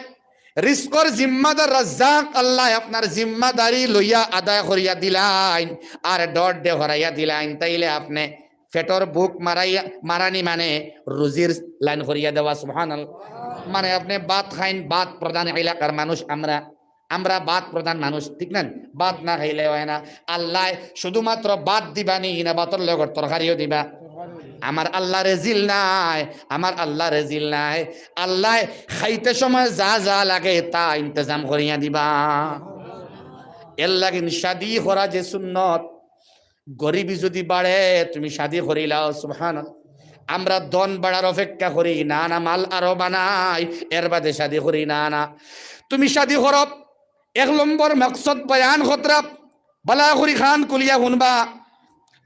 রিজকর জিম্মাদার রাজ্জাক আল্লায় আপনার জিম্মাদারি লইয়া আদায় করিয়া দিলাইন, আর ডর ডে হরাইয়া দিলাইন, তাইলে আপনে পেটর ভুক মারাইয়া, মারানি মানে রুজির লাইন করিয়া দেওয়া। সুবহানাল্লাহ। মানে আপনে ভাত খাইন, ভাত প্রধান এলাকার মানুষ আমরা, আমরা ভাত প্রধান মানুষ, ঠিক না? ভাত না খাইলে অয় না। আল্লায় শুধুমাত্র ভাত দিবা নি, না ভাতর লগর তরকারিও দিবা? আমার আল্লাহ রেজিল নায়, আমার আল্লাহ রেজিল নায়। আল্লায় খাইতে সময় যা যা লাগে তা ইন্তজাম করিয়া দিবা। এর লাগিন শাদি করা যে সুন্নত, গরিবি যদি বাড়ে, তুমি শাদি করিলাও, সুবহানাল্লাহ। আমরা ধন বাড়ার অপেক্ষা করি না, না মাল আরো বানাই, এর বাদে শাদি করি না, না। তুমি শাদি করো, এক নম্বর মকসদ বয়ান করতরা, বালা করি কান খুলিয়া হুনবা।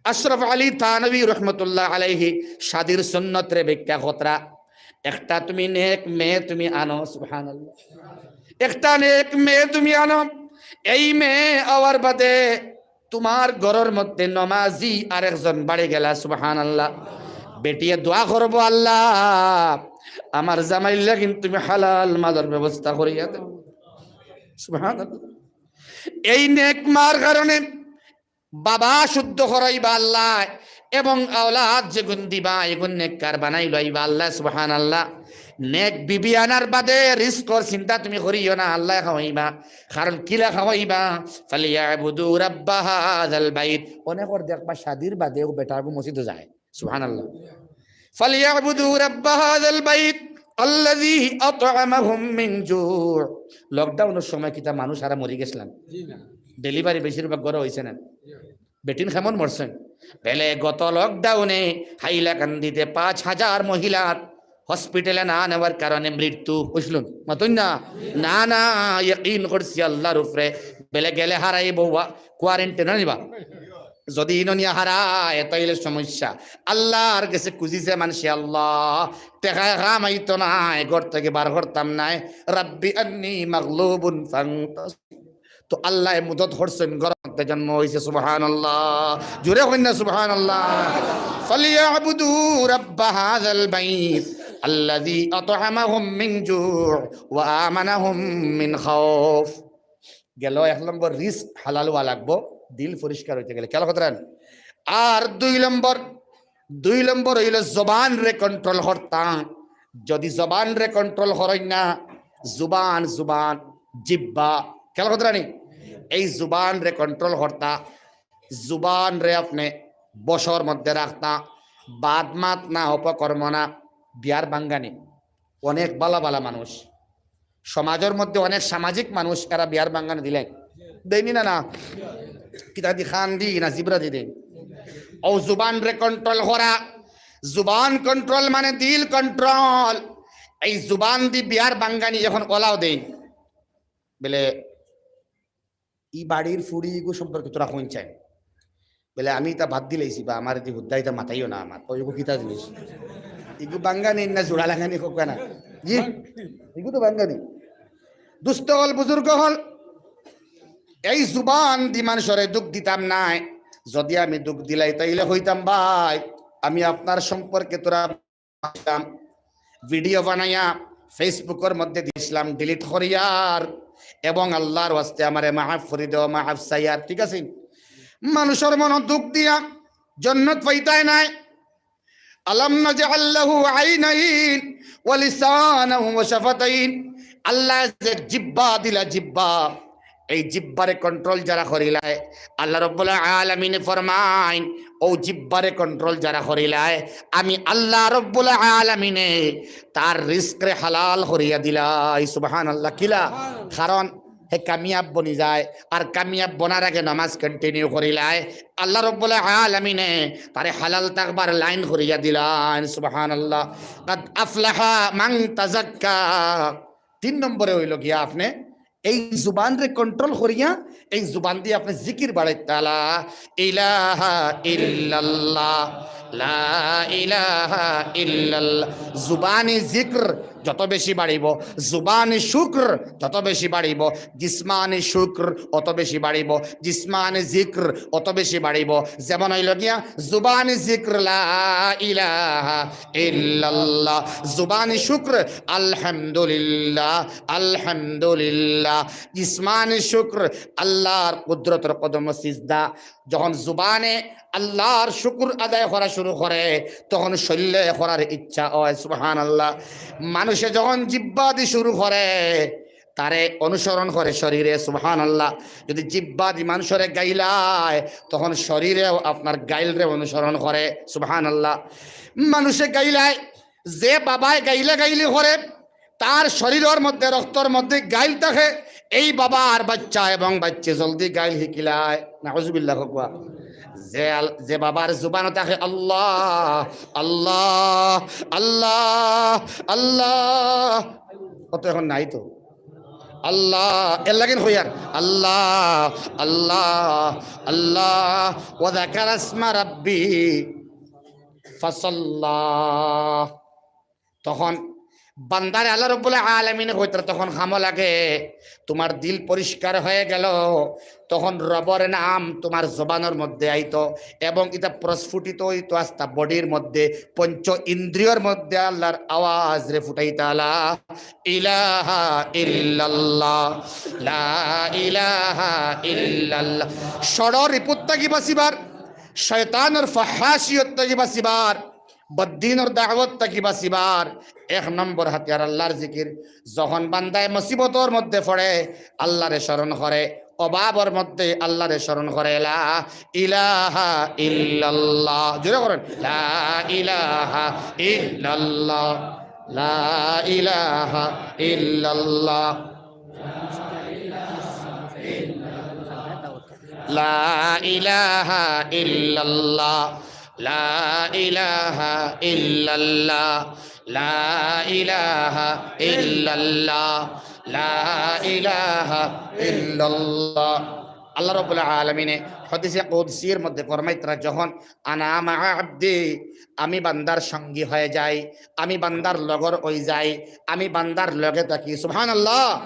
আশরাফ আলী থানভী রহমতুল্লাহ আলাইহি শাদির সুন্নতরে ব্যাখ্যা করতরা। একটা তুমি নেক মেয়ে তুমি আনো, সুবহানাল্লাহ। একটা নেক মেয়ে তুমি আনো, এই মেয়ে আওয়ার বাদে তুমার ঘরর মধ্যে নমাজি আরেকজন বাড়ি গেলা, সুবহানাল্লাহ। বেটিয়ে দোয়া করবো, "আল্লাহ, আমার জামাইর লাগিন তুমি হালাল মালর ব্যবস্থা করিয়া দেও।" সুবহানাল্লাহ। এই নেক মার কারণে বাবা শুদ্ধ করাইবা আল্লাহ, এবং আওলাদ যেগুন দিবা, এগুন নেককার বানাইলাইবা আল্লাহ, সুবহানাল্লাহ। নেক বিবি আনার বাদে রিজকর চিন্তা তুমি করিও না, আল্লায় খাওয়াইবা। কারণ কিলা খাওয়াইবা? "ফালিয়াবুদু রাব্বা হাযাল বাইত।" অনেকর দেখবা শাদির বাদেও বেটাগু মসজিদো যায়। সুবহানাল্লাহ। "ফালিয়াবুদু রাব্বা হাযাল বাইত আল্লাযী আতআমাহুম মিন জু'।" লকডাউনর সময় কিতা মানুষ হারা মরি গেছলা? জি না। ডেলিভারি বেশিরভাগ ঘরো অইছে না? জি। বেটিন কেমন মরছইন? বেলে গত লকডাউনে হাইলাকান্দিতে পাঁচ হাজার মহিলা হসপিটালে না নেওয়ার কারণে মৃত্যু। বুঝলুন? মাতইন না? না, না, ইয়াকিন করছি আল্লাহর উপরে। বেলে গেলে হারাইবো, কোয়ারেন্টাইনো নিবা। যদি ইনো নিয়া হারায়, তাইলে সমস্যা। আল্লাহর গেছে খুজিছে মানষে, "আল্লাহ, টেকায় কাম আইতো নায়, ঘর থাকি বার করতাম নায়। রাব্বি আন্নী মাগলুবুন ফান্তাসির।" তো আল্লায় মদদ করছইন, ঘরর মধ্যে জন্ম অইছে। সুবহানাল্লাহ। জোরে কইন না সুবহানাল্লাহ। "ফালিয়াবুদু রাব্বা হাযাল বাইত আল্লাযী আতআমাহুম মিন জু' ওয়া আমানাহুম মিন খাউফ।" গেল এক নম্বর, রিজক হালাল অওয়া লাগবো, দিল পরিষ্কার অইতে গেলে। খেয়াল করতরা? আর দুই নম্বর, দুই নম্বর অইলো জবানরে কন্ট্রোল করতা। যদি জবানরে কন্ট্রোল করইন না, জুবান, জুবান, জিব্বা, খেয়াল করতরা নি? এই জুবানরে কন্ট্রোল করতা, জুবানরে আপনে বশর মধ্যে রাখতা, বাদ মাত না, অপকর্ম না, বিয়ার ভাঙ্গানি। অনেক বালা বালা মানুষ, সমাজর মধ্যে অনেক সামাজিক মানুষ, এরা বিয়ার ভাঙ্গানি দিলে দেইনি না, না? কিতা দি, কান দি না জিব্রা দি দেইন? অউ জুবানরে কন্ট্রোল করা, জুবান কন্ট্রোল মানে দিল কন্ট্রোল। এই জুবান দি বিয়ার ভাঙ্গানি এখন অলাও দেইন। বেলে ই বাড়ির ফুড়ি ইগু সম্পর্কে তোরা কইন চাইন? বেলে আমি ইতা বাদ দিলাইছি বা আমার ইতি হুদ্দা ইতা মাতাইও না আমার। কই, ইগু কিতা জিনিস? ইগু ভাঙ্গানি না জোড়া লাগানি কউক্কা না? জি, ইগু তো ভাঙ্গানি। দুস্ত অকল, বুজুর্গ অকল, এই জুবান দি মানষরে দুখ দিতাম নায়। যুদি আমি দুখ দিলাই, তাইলে কইতাম, "ভাই, আমি আপনার সম্পর্কে থুড়া ভিডিও বানাইয়া Facebook-অর মধ্যে দিছলাম, delete করিয়ার, এবং আল্লার ওয়াস্তে আমারে মাফ করি দেও, মাফ চাইয়ার।" ঠিক আছে? মানষর মনো দুখ দিয়া জন্নত পাইতায় নায়। আলাম নাজআল লাহু আইনাইন ওয়া লিসানাহু ওয়া শাফাতাইন। আল্লায় যে জিব্বা দিলা, জিব্বা, এই জিব্বারে control যারা করিলায়, আল্লাহ রব্বুল আলামিনে ফরমাইন, "ও জিব্বারে control যারা করিলায়, আমি আল্লাহ রব্বুল আলামিনে তার রিজকরে হালাল করিয়া দিলাই।" সুবহানাল্লাহ। কিলা? কারণ হে কামিয়াব বনি যায়, আর কামিয়াব বনার আগে নামাজ continue করিলায়, আল্লাহ রব্বুল আলামিনে তারে হালাল থাকবার line করিয়া দিলাইন। সুবহানাল্লাহ। কাদ আফলাহা মান তাযাক্কা। তিন নম্বরে অইলো গিয়া আপনে এই জুবানরে control করিয়া এই জুবান দি আপনে জিকির বাড়াইতা, লা ইলাহা ইল্লাল্লাহ, লা ইলাহা ইল্লাল্লাহ। জুবানি জিকির যত বেশি বাড়িবো, জুবানি শুকর যত বেশি বাড়িবো, জিসমানি শুকর অত বেশি বাড়িবো, জিসমানি জিকির অত বেশি বাড়িবো। যেমন অইলো গিয়া জুবানি জিকির লা ইলাহা ইল্লাল্লাহ, জুবানি শুকর আলহামদুলিল্লাহ, আলহামদুলিল্লাহ। জিসমানি শুকর আল্লার কুদরতর কদমো সিজদা। যখন জুবানে আল্লার শুকর আদায় করা শুরু করে, তখন শরীরে করার ইচ্ছা অয়। সুবহানাল্লাহ। মানষে যখন জিব্বা দি শুরু করে, তারে অনুসরণ করে শরীরে। সুবহানাল্লাহ। যুদি জিব্বা দি মানষরে গাইলায়, তখন শরীরেও আপনার গাইলরে অনুসরণ করে। সুবহানাল্লাহ। মানষে গাইলায়, যে বাবায় গাইলা গাইলি করে, তার শরীরর মধ্যে, রক্তর মধ্যে গাইল থাকে, এই বাবার বাচ্চা এবং বাচ্চি জলদি গাইল হিকিলায়। নাউজুবিল্লাহ কউক্কা। যে আল-, যে বাবার জুবানো থাকে আল্লাহ, আল্লাহ, আল্লাহ, আল্লাহ, অত এখন নাই তো। আল্লাহ, এর লাগিন কইয়ার, আল্লাহ, আল্লাহ, আল্লাহ, ওয়া যাকারা ইসমা রাব্বি ফাসাল্লা। তখন বান্দারে আল্লাহ রব্বুল আলামিনে কইতরা, তখন কামো লাগে, তুমার দিল পরিষ্কার হয়ে গেল, তখন রবর নাম তুমার জবানর মধ্যে আইতো এবং ইতা প্রস্ফুটিত অইতো আস্তা বডির মধ্যে, পঞ্চ ইন্দ্রিয়র মধ্যে আল্লাহর আওয়াজরে ফুটাইতা, লা ইলাহা ইল্লাল্লাহ, লা ইলাহা ইল্লাল্লাহ। ষড়রিপুত থাকি বাঁচিবার, শয়তানর ফাহাশিয়ত থাকি বাঁচিবার, বদ্দিনর দাওয়াত থাকি বাঁচিবার এক নম্বর হাতিয়ার আল্লাহর জিকির। যখন বান্দায় মুসিবতর মধ্যে পড়ে, আল্লাহরে স্মরণ করে, অভাবর মধ্যে আল্লাহরে স্মরণ করে, লা ইলাহা ইল্লাল্লাহ। জোরে করেন, লা ইলাহা ইল্লাল্লাহ, লা ইলাহা ইল্লাল্লাহ। লা ইলাহা ইল্লাল্লাহ, লা ইলাহা ইল্লাল্লাহ, লা ইলাহা ইল্লাল্লাহ, লা ইলাহা ইল্লাল্লাহ। আল্লাহ রাব্বুল আলামিনে হাদিসে কুদসির মধ্যে ফরমাইতরা, যখন আনা মাআ আবদি, আমি বান্দার সঙ্গী হয়ে যাই, আমি বান্দার লগর অই যাই, আমি বান্দার লগে থাকি। সুবহানাল্লাহ।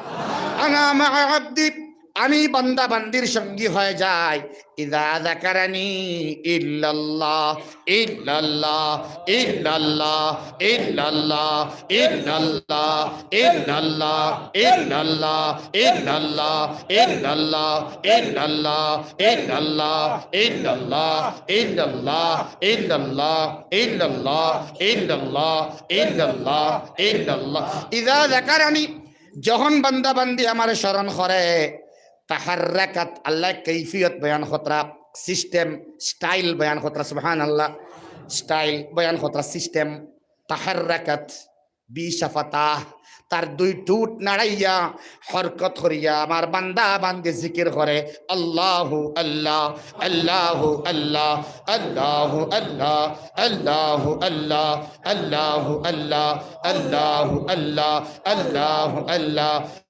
আনা মাআ আবদি, আমি বান্দা বান্দির সঙ্গী হয়ে যাই। ইযা যাকারানি ইল্লাল্লাহ, ইল্লাল্লাহ, ইল্লাল্লাহ, ইল্লাল্লাহ, ইল্লাল্লাহ, ইল্লাল্লাহ, ইল্লাল্লাহ, ইল্লাল্লাহ, ইল্লাল্লাহ, ইল্লাল্লাহ, ইল্লাল্লাহ, ইল্লাল্লাহ, ইল্লাল্লাহ, ইল্লাল্লাহ, ইল্লাল্লাহ, ইল্লাল্লাহ, ইল্লাল্লাহ। ইযা যাকারানি, যখন বান্দা বান্দি আমারে স্মরণ করে, তাহাররাকাত, আল্লাহ কৈফিয়ত বয়ান করতরা, system, style বয়ান করতরা, সুবহানাল্লাহ, style বয়ান করতরা, system, তাহাররাকাত, বিশাফাতাহ, তার দুই ঠুট নাড়াইয়া, হরকত করিয়া আমার বান্দা বান্দি জিকির করে, আল্লাহু আল্লাহ, আল্লাহু আল্লাহ, আল্লাহু আল্লাহ, আল্লাহু আল্লাহ, আল্লাহু আল্লাহ, আল্লাহু আল্লাহ, আল্লাহু আল্লাহ।